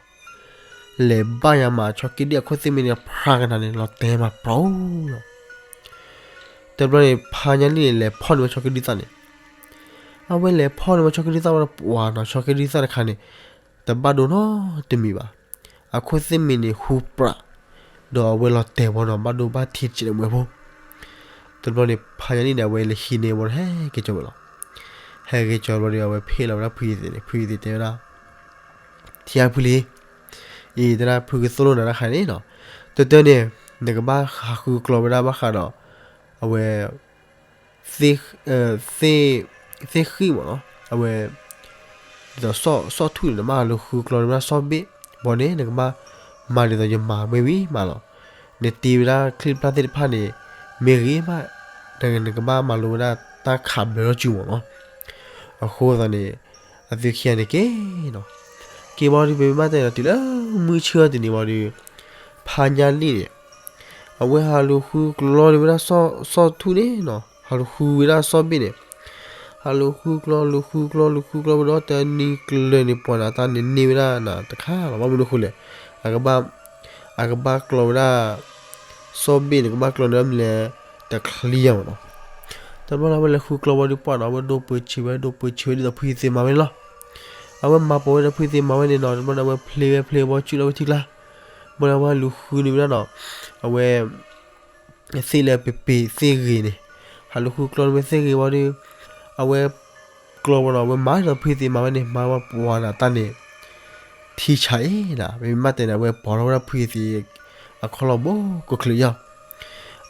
လဲၤဘၣ်ညါမး ဆီက့ဒုၣ်အခိၣ်သ့ၣ်မ့ၢ်န့ၣ် ဖးကနၤန့ၣ် လီၤတဲာ်မးပြီလီၤ. တဘျီန့ၣ် ဖါညါလံၣ်န့ၣ် လဲၤဖီၣ်န့ၢ်ဝဲဆီက့ဒုၣ်သၣ်န့ၣ်, အဝဲလဲၤဖီၣ်န့ၢ်ဝဲဆီက့ဒုၣ်သၣ်ဝဲဒီး ပှၤနီၤ ဆီက့ဒုၣ်သၣ်တခါန့ၣ် တဘၣ်ဒိနီတမံၤဘၣ်. အခိၣ်သ့ၣ်မ့ၢ်န့ၣ် ဟူပြး, ဒီးအဝဲလီၤတဲာ်ဘီနီၤ ဘၣ်ဒိဘၣ်ထံးစဲးမွဲဖိ. တဘျီန့ၣ် ဖါညါလံၣ်န့ၣ် အဝဲလဲၤဟံးန့ၢ်ဘီဒီး ဟဲက့ၤကၠီၤဝဲလီၤ. ဟဲက့ၤကၠီၤဘီဒီး အဝဲဖ့ၣ်လီၤဝဲဒၣ်ဖုယသ့ၣ်န့ၣ်, ဖုယသ့ၣ်တဲဝဲဒၣ် ထံၣ်ဧါဖုလံၤ, အံၤ တဲဒၣ်ဖုကသိၣ်လိနၤတၢ်ခါန့ၣ်နီၤ, တၢ်တၢ်န့ၣ် နကဘၣ်ဟးဃုကျီဝဲဒၣ်ဘၣ်ဃးဒီး အဝဲ သ့ၣ်ဃံၣ်မးနီၤ, အဝဲ ဒ်သိးဆီၣ်ထူၣ်န့ၣ် နဘၣ်ဟးလူၤဃုကျီန့ၢ်ဝဲဒၣ်ဆီၣ်ဘ့ၣ်, ဘီန့ၣ် နကဘၣ်မၤဒ်သိးယမၤဝဲဝံၤမးလီၤ. နတ့ဝဲဒၣ်ချံပျၢ်သ့ၣ်တဖၣ်န့ၣ် မ့ၢ်ဂ့ၤမး, နကဘၣ်မၤလိဝဲဒၣ်တၢ်ခးဘျၢထီၣ်စုမးနီၤ. အဃိသတးန့ၣ် အသုခံဂၤန့ၣ်က့ၤနီၤ, က့ၤဘီဒီး ပမ့ၢ်ဘၣ်တဲဒီးတုၤလၢမုၢ်ဆ့ၣ်ထီၣ်တနံၤဘီဒီး ဖါညါလံၣ်န့ၣ် အဝဲဟးလူၤဃုကျီန့ၢ်ဝဲဒၣ်ဆီၣ်ထူၣ်န့ၣ်နီၤ, ဟးလူၤဃုဝဲဒၣ်ဆီၣ်ဘ့ၣ်န့ၣ်, ဟးလူၤဃုကျီ လူၤဃုကျီ လူၤဃုကျီ ပဒီတနံၤကျၢၤန့ၣ် ပှၤနၤတၢ်န့ၣ်န့ၢ်ဝဲဒၣ်နၤတခါလီၤ. ဘၣ်မနုၤဃိလဲၣ်, အကဘၣ် အကဘၣ်ကျီဝဲဒၣ် ဆီၣ်ဘ့ၣ်န့ၣ် ကဘၣ်ကျီန့ၢ်ဝဲမနုၤလဲၣ် တချံမးနီၤ. တဘျီန့ၣ် အဝဲလဲၤဃုကျီဝံၤဒီးပှၤနီၤ အဝဲဒိးပၢဆံးဝဲ ဒိးပၢဆံးဝဲဒ်သိးဖုယသ့ၣ်မၤဝဲန့ၣ်လီၤ. အဝဲမၤပိာ်ဝဲဒီးဖုယသ့ၣ်မၤဝဲန့ၣ်နီၤ, တဘျီန့ၣ် အဝဲဖျ့ဝဲဖျ့ဘီ စုၣ်လီၤဝဲထံကျါ, ဘၣ်ဒီးအဝဲလူၤဃုန့ၢ်ဝဲဒၣ်နီၤ, အဝဲ သ့ၣ်လၢပပ့ၤသ့ၣ်ဂ့ၤန့ၣ်, ဟးလူၤဃုကျီန့ၢ်ဝဲသ့ၣ်ဂ့ၤဝံၤဒီး အဝဲ ကျီဝံၤနီၤ အဝဲမၤဒီးဖုယသ့ၣ်မၤဝဲန့ၣ် မၤဝဲပှၤနီၤတၢ်န့ၣ် ထံဆးအံၤနီၤ, မ့မ့ၢ်ဘၣ်တဲန့ၣ် အဝဲပိာ်ထီၣ်ဝဲဒၣ်ဖုယသ့ၣ် အခီၣ်လီၢ်ဘိကချုးယီၤ,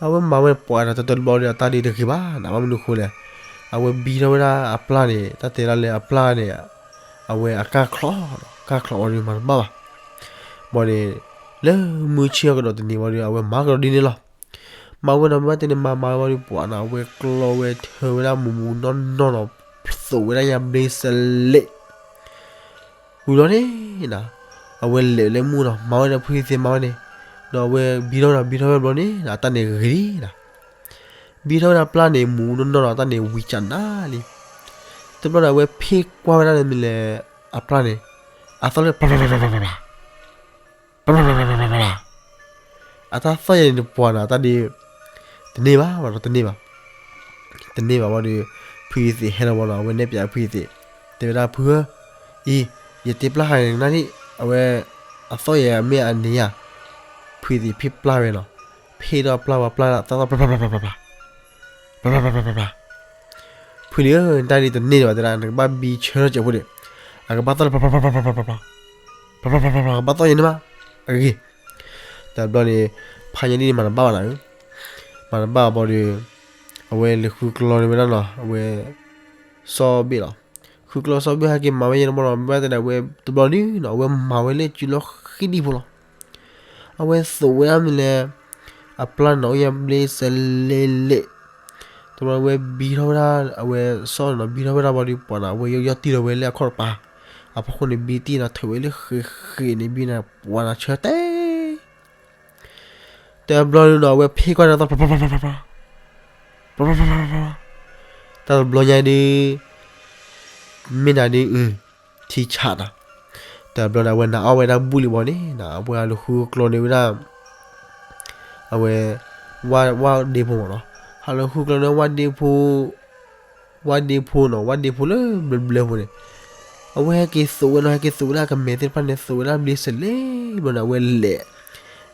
အဝဲမၤဝဲပှၤနီၤ တတၢၢ်တဘျီဒီး အတၢ်ဒုးတဂ့ၤဘၣ်နီၤ, ဘၣ်မနုၤဃိလဲၣ်, အဝဲဘံထီၣ်ဝဲဒၣ်အပျၢ်န့ၣ် တၢ်တဲဒၣ်လၢအပျၢ်န့ၣ် အဝဲအကၢ်ချီၣ်နီၤ, ကၢ်ချီၣ်ဝံၤဒီးမၤတဘၣ်ဘၣ်, ဘၣ်န့ၣ် လၢမုၢ်ဆ့ၣ်ထီၣ်ကဒီးတနံၤဝံၤဒီး အဝဲမၤကဒီးဒ်န့ၣ်လီၤ. မၤဝဲနီၤ မ့ၢ်ဘၣ်တဲန့ၣ် မၤမၤဝံၤဒီးပှၤနီၤ အဝဲကျီဝဲထၢဝဲဒၣ်မူးမူးနီၢ်နီၢ်နီၤ, သိးဝဲဒၣ်ညါဘျ့စလဲး ဝံၤဘျီန့ၣ်နီၤ, အဝဲလဲၤလၢမူးနီၤ မၤဝဲဒီးဖုယသ့ၣ်မၤဝဲန့ၣ်, ဒီးအဝဲဘံထီၣ်နီၤ ဘံထီၣ်ဝဲဘျီန့ၣ်နီၤ အတၢ်န့ၣ်ဂ့ၤလံနီၤ, ဘံထီၣ်ဝဲဒၣ်ပျၢ်န့ၣ် မူးနီၢ်နီၢ်နီၤ တၢ်န့ၣ်ဝံၤကနၣ်လံ. တဘျီန့ၣ် အဝဲဖ့ၣ်ကွၢ်ဝဲဒၣ်န့ၣ်မ့ၢ်လဲၣ် အပျၢ်န့ၣ် အသီၣ်လၢ အတၢ်သီၣ်ယဲန့ၣ်ပှၤနၤတၢ်ဒုး တန့ၢ်ဘၣ်ဘၣ်ဒီး တန့ၢ်ဘၣ်, တန့ၢ်ဘၣ်ဘၣ်ဒီး ဖုယသ့ၣ်ဟဲလီၤဘၣ်နီၤ အဝဲနဲၣ်ပၠးဖုယသ့ၣ်, တဲဝဲဒၣ်ဖုဧၢ, အံၤ ယတ့ပျၢ်ဃာ်နၤန့ၣ် အဝဲ အသီၣ်ယဲမ့ၢ်အန့ၣ်ဧါ, ဖုယသ့ၣ်ဖ့ၣ်ပျၢ်ဝဲနီၤ, ဖ့ၣ်ဒီးပျၢ်ဝဲပျၢ် သီၣ်သီၣ်ပျၢ်ပျၢ်ပျၢ်ပျၢ်ပျၢ် ဖုလံဧၢ တၢ်ဒ်တန့ၢ်ဒံးဘၣ်တဲဒၣ် နကဘၣ်ဘံဆၢထီၣ်စဲးဖိဒံး, အကဘၣ်သီၣ်လၢ ပျၢ်ပျၢ်ပျၢ်ပျၢ် ပျၢ်ပျၢ်ပျၢ်ပျၢ် ကဘၣ်သီၣ်ယဲန့ၣ်မး, အဂ့ၢ်, တဘျီန့ၣ် ဖါညါလံန့ၣ်မၤတဘၣ်ဘၣ်နၤဧၢ, မၤတဘၣ်ဘၣ်ဒီး အဝဲလဲၤဃုကျီန့ၢ်ဝဲဒၣ်နီၤ အဝဲ စီဘ့ၣ်လီၤ, ဃုကျီစီဘ့ၣ်ဟဲက့ၤမၤဝဲယဲန့ၣ်မးနီၤ မ့ၢ်ဘၣ်တဲဒၣ်အဝဲတဘျီဒုနီၤ အဝဲမၤဝဲလၢစုလီၢ်ဃံဒံဖိလီၤ. အဝဲသိးဝဲဒၣ်မ့ၢ်လဲၣ် အပျၢ်န့ၣ်အိၣ်ယဲၢ်ဘျ့စဲးလဲလဲ, တဘျီအဝဲဘံထီၣ်ဝဲဒၣ် အဝဲစီၣ်န့ၣ်နီၤ ဘံထီၣ်ဝဲဒၣ်ဘၣ်ဒီးပှၤနၤ အဝဲယီၢ်ယီၢ်တံၢ်လီၤဝဲလၢအခီၣ်တပၤ, အဖီခိၣ်န့ၣ်ဘံတံၢ်နီၤ ထုးဝဲလၢဃ့ဃ့န့ၣ် ဘံနၤပှၤနၤဆၢတဲ တဘျီဒုနီၤ အဝဲဖ့ၣ်ကွၢ်တၢ်သီၣ် ပျၢ်ပျၢ်ပျၢ်ပျၢ် တၢ်တဘျီညါဒု မ့ၢ်နၤဒု အု ထံဆးနၤ, တဘျီန့ၣ် အဝဲနၤအီၣ်ဝဲဒၣ်ဘူၣ်လံဘီန့ၣ် အဝဲဟးလူၤဃုကျီန့ၢ်ဝဲဒၣ် အဝဲ ဝၣ်ဒ့ဖိမးနီၤ, ဟးလူၤဃုကျီန့ၢ်ဝၣ်ဒ့ဖိ ဝၣ်ဒ့ဖိနီၤ ဝၣ်ဒ့ဖိလၢဘျၢဘျၢဖိန့ၣ်, အဝဲဟဲက့ၤသိးဝဲနီၤ ဟဲက့ၤသိးဝဲဒၣ်ကမဲာ်သ့ၣ်တဖၣ်န့ၣ် သိးဝဲဒၣ်ဘျ့စဲးလဲဘျီန့ၣ် အဝဲလဲၤ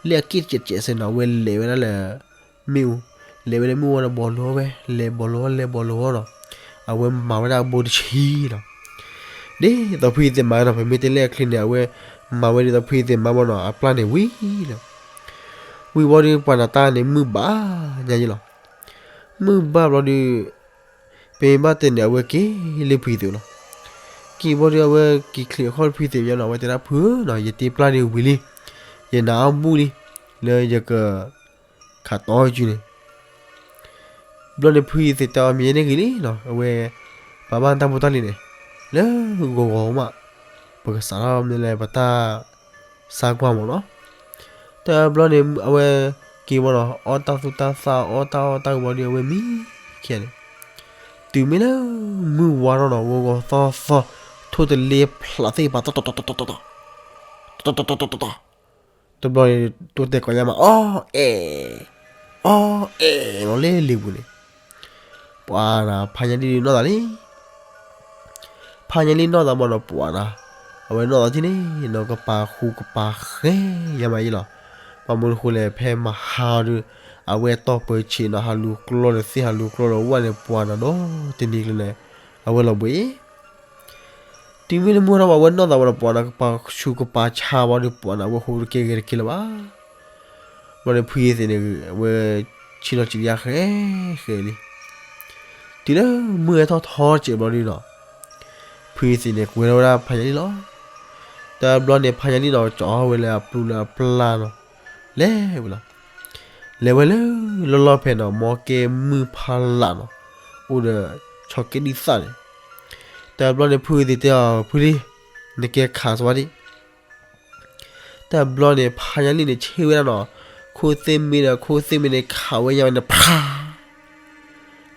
လၢအက့ၣ်တစဲးစဲးနီၤ အဝဲလဲၤဝဲဒၣ်လၢ မ့ၣ်အူ, လဲၤဝဲလၢမ့ၣ်အူဝံၤဒီးဘီၣ်လိာ်ဝဲ လဲၤဘီၣ်လိာ်ဝဲ လဲၤဘီၣ်လိာ်ဝဲနီၤ, အဝဲမၤဝဲဒၣ်ဘိတဆံနီၤ, ဒ်သိးဖုယသ့ၣ်မၤနီၤ ပမ့ၢ်တဲလၢအချံန့ၣ် အဝဲမၤဝဲဒ်သိးဖုယသ့ၣ်မၤဘၣ်နီၤ အပျၢ်န့ၣ်ဝံၤလီၤ, ဝံၤဘီဒီးပှၤနၤတၢ်န့ၣ်မုၢ်ဘၣ်ညါယဲလီၤ, မုၢ်ဘၣ်ဘျီဒီး ပမ့ၢ်ဘၣ်တဲန့ၣ် အဝဲက့ၤလၢဖုယသ့ၣ်လီၤ, က့ၤဘီဒီးအဝဲက့ၤချံးအခီၣ်ဖုယသ့ၣ်ညါနီၤ အဝဲတဲဒၣ်ဖုဧၢနီၤ ယတ့ပျၢ်ဒုဝံၤလံ, ယနၤအီၣ်ဘူၣ်လံ, လၢယက ခးတီကုန့ၣ်, ဘျီန့ၣ်ဖုယသ့ၣ်တဲအီၤမ့ၢ်ယဲန့ၣ်ဂ့ၤလံနီၤ အဝဲ ပှၤဘၣ်တၢ်ဖိတၢ်လံၤန့ၣ် လၢဂီၤဂီၤမး ပကစးထီၣ်မ့ၢ်လဲၣ်ပတၢ် စါကွၢ်မးနီၤ, တဘျီန့ၣ် အဝဲက့ၤဘီနီၤ အီၣ်တၢ်သူၣ်တၢ်သၣ် အီၣ်တၢ်အီၣ်တၢ်ကဘီဒီး အဝဲမံခံဂၤန့ၣ်, တုၤမ့ၢ်လၢ မုၢ်ဝါထီၣ်နီၤ ဂီၤဂီၤသီသီ ထိၣ်တလ့ဖျးသ့ၣ်ကပၤ တီတီတီတီတီတီတီ တီတီတီတီတီတီ တဘျီန့ၣ် တိတဲာ်ကီးညါမး အီၣ်အဲၣ် အီၣ်အဲၣ်လီၤလၢလ့ၤပူၤန့ၣ်, ပှၤနၤ ဖါညါလံဒုးနီၢ်သးလံ, ဖါညါလံနီၢ်သးဘၣ်နီၤ ပှၤနၤ အဝဲနီၢ်သးထံၣ်န့ၣ်နီၤ ကပၤဃူကပၤဃဲယါမးယဲလီၤ, ဘၣ်မနုၤဃိလဲၣ် ဖဲမဟါအီၤဒုး အဝဲတီၢ်ပၢဆံးနီၤ ဟးလူၤကျီလၢသ့ၣ် ဟးလူၤကျီလၢဝၣ်န့ၣ် ပှၤနၤဒီးတနံၤကျၢၤန့ၣ် အဝဲလီၤဘှံး တုၤမ့ၢ်လၢမုၢ်ထီၣ်ဘၣ် အဝဲနီၢ်သးဝဲဒီးပှၤနၤ ကပၤဆူးကပၤဆါဝဲဒီးပှၤနၤ အဝဲဃိတကဲဂဲၤတကဲလၢၤဘၣ်, ဘျီန့ၣ်ဖုယသ့ၣ်န့ၣ် အဝဲဆံးလီၤစံးလံဃဲဃဲလံ, တုၤလၢမုၢ်ဟဲထီၣ်ထီစဲးဘျီဒုနီၤ, ဖုယသ့ၣ်န့ၣ် ကွဲထီၣ်ဝဲဒၣ်ဖါညါလံလီၤ, တဘျီန့ၣ် ဖါညါလံနီၤ ကၠီဝဲလၢအပျုၤလၢအပျၢ်နီၤ, လဲၤဝဲလီၤ, လဲၤဝဲလၢလီၢ်လီၢ်ဖဲနီၤ မီကဲမုၢ်ဖးလၢ်နီၤ, အိၣ်ဒီးဆီကဲဒံၣ်သၣ်န့ၣ်, တဘျီန့ၣ် ဖုယသ့ၣ်တဲအီၤ ဖုလံ, နကဲခးစဝါဒံး တဘျီန့ၣ် ဖါညါလံန့ၣ် ဆ့ၣ်ဝဲဒၣ်နီၤ, ခိၣ်သ့ၣ်မ့ၢ်ဒီး ခိၣ်သ့ၣ်မ့ၢ်န့ၣ် ခးဝဲညါဝဲန့ၣ် ဖျါ,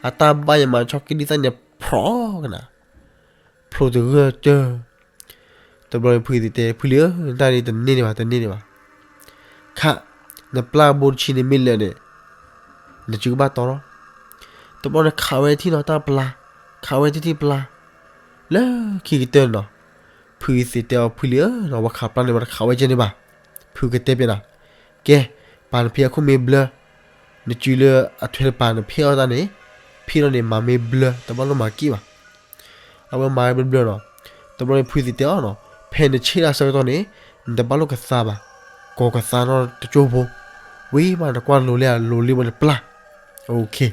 အတၢ်ဘၣ်ယမး ဆီကဲဒံၣ်သၣ်န့ၣ် ဖျိကနၤ, ဖျိတဂၢၢ်တၢၢ်, တဘျီန့ၣ် ဖုယသ့ၣ်တဲ ဖုလံဧၢ, တၢ်ဒ်တန့ၢ်ဒံးဘၣ် တန့ၢ်ဒံးဘၣ်, ခး, နပျၢ်ဘိတဆံန့ၣ်မ့ၢ်လၢာ်န့ၣ် နစုကဘၣ်တီထီၣ်, တဘျီန့ၣ်ခးဝဲထံၣ်နီၤ တၢ်ပျၢ်, ခးဝဲထံၣ်ထံၣ်ပျၢ်, လၢခံကတၢၢ်န့ၣ်နီၤ, ဖုယသ့ၣ်တဲအီၤ ဖုလံဧၢနီၤ ပှၤခးပျၢ်န့ၣ် ပှၤတခးဝဲကဲန့ၣ်ဘၣ်, ဖုကတဲပျဲနၤ, ကဲ, ပာ်နဖံးအခိၣ်မ့ၢ်ဘျၢ, နစုလၢအထွဲတပၤနဖံးအီၣ်တၢ်န့ၣ်, ဖံးထီၣ်န့ၣ် မၤမ့ၢ်ဘျၢ တဘၣ်လိၣ်မၤက့ၢ်ဘၣ် အဝဲမၤဝဲဘျၢဘျၢနီၤ, တဘျီန့ၣ်ဖုသ့ၣ်တဲအီၤနီၤ, ဖဲနဆ့ၣ်ဒၣ်ဆၢကတီၢ်န့ၣ်, နတဘၣ်လိၣ်ကသါဘၣ်, ကိးကသါနီတကၠိဖိ, ဝံၤမးနကွၢ်လိၤလၢအလိၤလံဘၣ်န့ၣ်ပျၢ်, အိၣ်ခ့,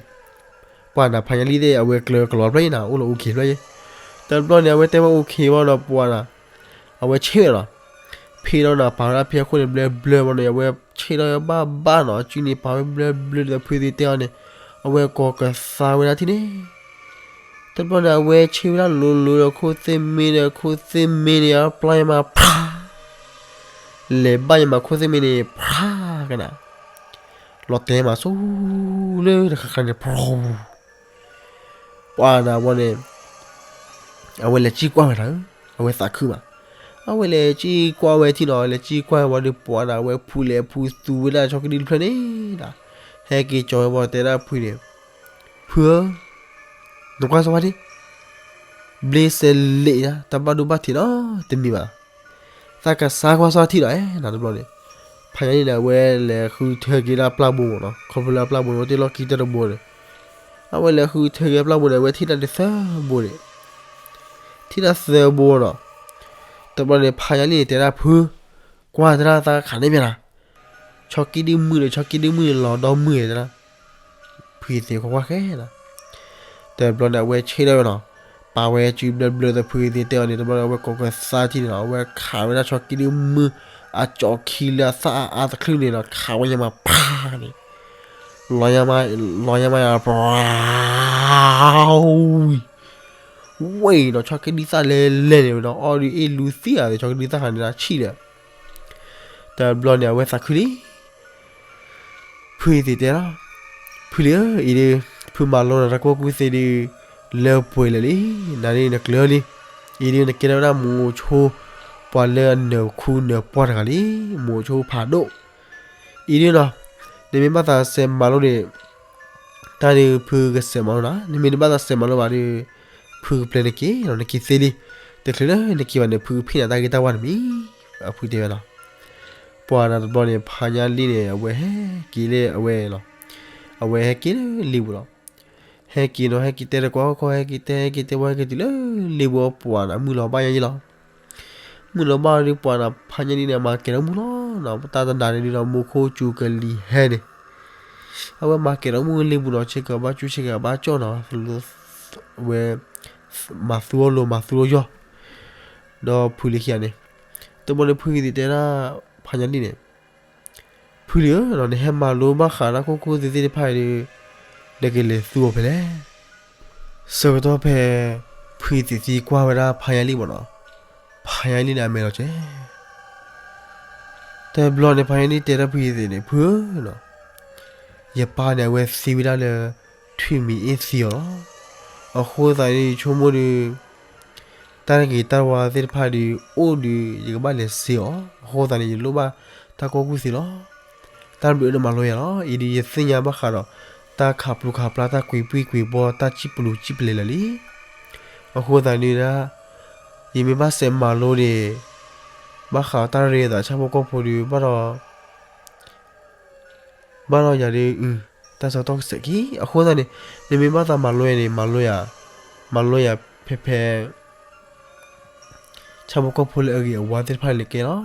ပှၤနၤဖါညါလံသ့ၣ် အဝဲကျၢၤကလီၤဖျၢၣ်အံၤနၤ အိၣ်လၢအိၣ်ခ့ဖျၢၣ်အံၤ, တဘျီန့ၣ် အဝဲတဲဝဲအိၣ်ခ့ဘၣ်ဒီးပှၤနၤ, အဝဲဆ့ၣ်ဝဲလီၤ, ဖံးထီၣ်နၤ ပာ်ဝဲဒၣ်ဖံးအခိၣ်န့ၣ်ဘျၢဘျၢဘၣ်န့ၣ် အဝဲဆ့ၣ်ထီၣ်ဘၣ်ဘၣ်နီၤ စုန့ၣ်ပာ်ဝဲဘျၢဘျၢဒီးဖုသ့ၣ်တဲအီၤန့ၣ်, အဝဲကိးကသါဝဲဒၣ်ထံၣ်န့ၣ် တဘျီန့ၣ် အဝဲဆ့ၣ်ဝဲဒၣ်လိၤလိၤဒီးခိၣ်သ့ၣ်မ့ၢ်ဒီးခိၣ်သ့ၣ်မ့ၢ်န့ၣ် အပျၢ်ယမးဖျါ, လဲၤဘၣ်ယမးခိၣ်သ့ၣ်မ့ၢ်န့ၣ် ဖျါကနၤ, လီၤတဲာ်မးဆိလၢတခါခါန့ၣ် ပှၤနၤဝဲန့ၣ် အဝဲလဲၤစံၣ်ကွၢ်ဝဲဒၣ်ဧၢ, အဝဲသးခုမး, အဝဲလဲၤစံၣ်ကွၢ်ဝဲထံၣ်နီၤ, လဲၤစံၣ်ကွၢ်ဝဲဒီး ပှၤနၤဝဲဖုလဲၤဖုသူဝဲဒၣ်ဆီကဒံတဖျၢၣ်န့ၣ်ဒီး ဟဲက့ၤကၠီၤဝဲဘီတဲဒၣ်ဖုန့ၣ်, ဖုဧၢ, နကွၢ်စီၤဝါထံၣ် ဘျ့စဲးလ့းညါ တၢ်ဘၣ်ဒိဘၣ်ထံးနီတမံၤဘၣ်, သးကစၢ်ကွၢ်စီၤထံၣ်ဒီး အဲၣ် နၤတဘျီန့ၣ်, ဖါညါလံန့ၣ် အဝဲလဲၤဃုထၢက့ၤဒၣ်ပျၢ်ဘိမးနီၤ, ခီဖျိလၢအပျၢ်ဘိန့ၣ် အိၣ်တ့ၢ်လီၢ်ခံတၢတဘိန့ၣ်, အဝဲလဲၤဃုထၢက့ၤပျၢ်ဘိန့ၣ် အဝဲထံၣ်ဒၣ်တသၢဘိန့ၣ်, ထံၣ်ဒၣ်သၢဘိနီၤ, တဘျီန့ၣ် ဖါညါလံန့ၣ် တဲဒၣ်ဖု, ကွၢ်တရၣ်သးခးန့ၣ်မ့ၢ်နၤ, ဆီကဒံမုၢ်ဒီး ဆီကဒံမုၢ်န့ၣ် လီၤဒီမုၢ်တဲဒၣ်, ဖုသ့ၣ်ခွါခွါဃဲနီၤ တဘျီန့ၣ် အဝဲဆ့ၣ်ထီၣ်ဝဲနီၤ, ပာ်ဝဲစုဘျၢဘျၢသဖုသ့ၣ်တဲအီၤန့ၣ် တဘျီန့ၣ် အဝဲကိးကသါထံၣ်န့ၣ်နီၤ, အဝဲခးဝဲဒၣ်ဆီကဒံမုၢ်အကၠီခံလၢအသၣ်အါအါတချုးန့ၣ်နီၤ, ခးဝဲညါမးဖးန့ၣ်, လီၤညါမး, လီၤညါမးယၤ ပှၤ ဝဲနီၤ, ဆီကဒံသၣ်လဲၤလဲၤန့ၣ်ဝဲဒီး အီၣ်ဒုးအ့ၣ်လူသံဧါ ဆီကဒံသၣ်ခးန့ၣ်ဒၣ်ဆံၣ်ဒီး, တဘျီန့ၣ် အဝဲသးခုလံ ဖုအံၤသ့ၣ်တဲလီၤ, ဖုလံဧၢ, အံၤဒုး ဖုမၤလိနၤတၢ်ကူၣ်ကူၣ်သ့ဒုး လၢပှဲၤလၢာ်လံ, နၤန့ၣ်နကျၢၤလံ, အံၤဒုးနကဲထီၣ်ဝဲဒၣ်မိၤဆိ ပှၤလၢအနၢၤခူနၢၤပှၢ်တဂၤလံ, မိၤဆိဖးဒိၣ်, အံၤဒုးနီၤ, နမ့ၢ်ဘၣ်သးစဲးမၤလိန့ၣ် တၢ်ဒုးဖုကစဲးမၤလိနၤ, နမ့ၢ်တဘၣ်သးစဲးမၤလိဘၣ်ဒီး ဖုကပျဲနက့ၤနီၤ, နက့ၤသ့လံ, တချုးလၢနက့ၤဘၣ်န့ၣ် ဖုကဖ့ၣ်နၤတၢ်ဂ့ၢ်တၢ်ဝါတမံၤ, အဖုတဲဝဲလီၤ. ပှၤနၤတဘျီန့ၣ် ဖါညါလံန့ၣ် အဝဲဟဲက့ၤလၢအဝဲလီၤ, အဝဲဟဲက့ၤလၢလ့ပူၤလီၤ. ဟဲက့ၤနီၤ ဟဲက့ၤတဲတကွၢ်ခီ ဟဲက့ၤတဲ ဟဲက့ၤတဲဝဲ ဟဲက့ၤတုၤလၢလ့ပူၤ ပှၤနၤမုၢ်လီၤဘၣ်ညါလံလီၤ. မုၢ်လီၤဘၣ်ဒီး ပှၤနၤဖါညါလံန့ၣ် မၤကဲၤဒီးမုၢ်လီၤနီၤ, တၢ်တနၤန့ၣ်ဒုးဒီး မူခိၣ်စူၤကလံၤဟဲန့ၣ်, အဝဲမၤကဲၤဒီးမုၢ်လ့ပူၤနီၤ, ဆ့ကၤဘၣ်ကၠူၣ် ဆ့ကၤဘၣ်ကၠီၣ်နီၤ, ဝဲ မၤသူအီၤလိၤ မၤသူအီၤယီၢ်, ဒီးဖုလံခံဂၤန့ၣ်, တဘျီန့ၣ် ဖုအံၤသ့ၣ်တဲဒၣ် ဖါညါလံန့ၣ် ဖုလံဧၢ, နဟဲမၤလိဘၣ်ဃးတၢ်ကူၣ်ကူၣ်သ့သ့ၣ်တဖၣ်အံၤဒီး နကလဲၤသူအီၤဖဲလဲၣ်. ဆၢကတီၢ်ဖဲ ဖုအံၤသ့ၣ်သံကွၢ်ဝဲဒၣ်ဖါညါလံမးနီၤ, ဖါညါလံန့ၣ် အမဲာ်လီၤကဲ တဘျီန့ၣ် ဖါညါလံတဲဒၣ်ဖုအံၤသ့ၣ်န့ၣ် ဖုဧၢ, ယပၢ်န့ၣ် အဝဲသံဝဲဒၣ်လၢ ထွံၣ်မံၤအ့ၣ်သံအီၤလီၤ. အဃိသတးန့ၣ် ယဆိကမိၣ်ဒီး တၢ်ဂ့ၤတၢ်ဝါသ့ၣ်တဖၣ်ဒီး အိၣ်ဒီး ယကဘၣ်လဲၤစ့အီၤ, အဃိသတးန့ၣ် ယလိၣ်ဘၣ်တၢ်ကူၣ်ကူၣ်သ့လီၤ. တၢ်ဘျုးနမၤလိယၤလီၤ. အံၤဒီးယသ့ၣ်ညါဘၣ်ဃးဒီး တၢ်ခးပျူခးပျါ တၢ်ကွံာ်ပှံၢ်ကွံာ်ဘီ တၢ်စံၣ်ပလူၤစံၣ်ပလဲၤလၢာ်လံ. အဃိသတးန့ၣ်ဒၣ် ယမ့ၢ်ဘၣ်စဲးမၤလိန့ၣ် ဘၣ်ဃးတၢ်ရ့အသးဆၣ်ဖိကီၢ်ဖိဒီး ဘၣ်ဒီး ဘၣ်ဒီးယၤဒီး တၢ်ဆၢကတီၢ်ကစဲးက့ၤ. အဃိသတးန့ၣ် နမ့ၢ်ဘၣ်သးမၤလိယၤန့ၣ် မၤလိယၤ, မၤလိယၤဖဲဖဲ ဆၣ်ဖိကီၢ်ဖိလၢအဂ့ၤအဝါသ့ၣ်တဖၣ်န့ၣ်ကဲလီၤ.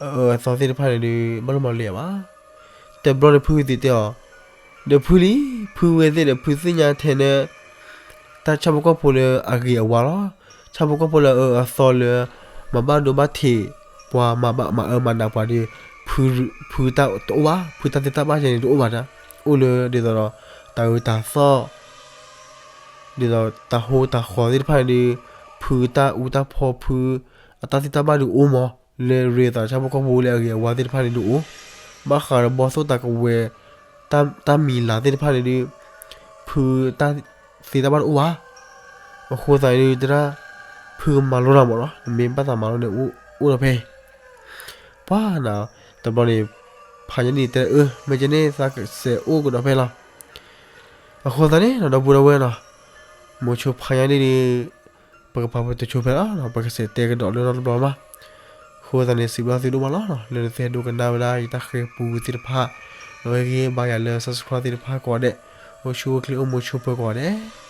အအၢအသီသ့ၣ်တဖၣ်န့ၣ်ဒီး ဘၣ်လိၣ်မၤလိယၤဘၣ်. တဘျီန့ၣ်ဖုသ့ၣ်တဲအီၤ, ဒီးဖုလံ, ဖုဝဲသ့ၣ်ဒီး ဖုသ့ၣ်ညါထဲန့ၣ် တၢ်ဆၣ်ဖိကီၢ်ဖိလၢအဂ့ၤအဝါလီၤ. ဆၣ်ဖိကီၢ်ဖိလၢအအၢအသီလၢ မၤဘၣ်ဒိဘၣ်ထံးပှၤ မၤဘၣ်မၤအၢမၤနးပှၤဒီး ဖု, ဖုတၢ်တအိၣ်ဘၣ်, ဖုတၢ်သ့တၢ်ဘၣ်ယဲန့ၣ်တအိၣ်ဘၣ်ဒၣ်, အိၣ်လၢဒ်သိးဒီး တၢ်အၢတၢ်သီ ဒ်သိးတၢ်ဟိတၢ်ဃီသ့ၣ်တဖၣ်န့ၣ်ဒီး ဖုတၢ်အူတၢ်ဖီဖု အတၢ်သ့တၢ်ဘၣ်ဒုးအိၣ်မး, လၢရ့သးဆၣ်ဖိကီၢ်ဖိလၢအဂ့ၤအဝါသ့ၣ်တဖၣ်န့ၣ်ဒုးအိၣ်, ဘၣ်ဃးဒီးဘီၣ်သိၣ်တၢ်ကဝဲၤ တၢ်မံၤလၤသ့ၣ်တဖၣ်န့ၣ်ဒီး ဖုတၢ်သ့တၢ်ဘၣ်ဒုးအိၣ်ဘၣ်. အဃိသတးန့ၣ် တရၣ် ဖုကမၤလိတၢ်မးနီၤ, နမ့ၢ်ဘၣ်သးမၤလိန့ၣ် အိၣ်ဒီးဖဲ ပှၤနၤ တဘျီန့ၣ် ဖါညါန့ၣ်တဲ အၢ မ့ၢ်ကဲန့ၣ် သးကစဲးအိၣ်ကဒီးဖဲလီၤ. အဃိသတးန့ၣ်နီၤ ဒီပုၢ်ဒီဝဲၢ်နီၤ, မိၤဆိဖါညါန့ၣ်ဒီး ပကပာ်ပတုာ်ဆိဖဲလီၤ, ပကစဲးတဲကဒီးလၢနီတဘျီမး. အဃိသတးန့ၣ် စံးဘျုးသုဒိၣ်မးလီၤ, လၢနသုဟဲဒိကနၣ်ဝဲဒၣ်ယတၢ်ဃဲၤပူသ့ၣ်တဖၣ်, ဒီးဟ့ၣ်ဂံၢ်ဘါယၤလၢ subscribe သ့ၣ်တဖၣ်ကိးဂၤဒဲး, အိၣ်ဆူၣ်အိၣ်ချ့အိၣ်မူဆိးပၢၤကိးဂၤဒဲး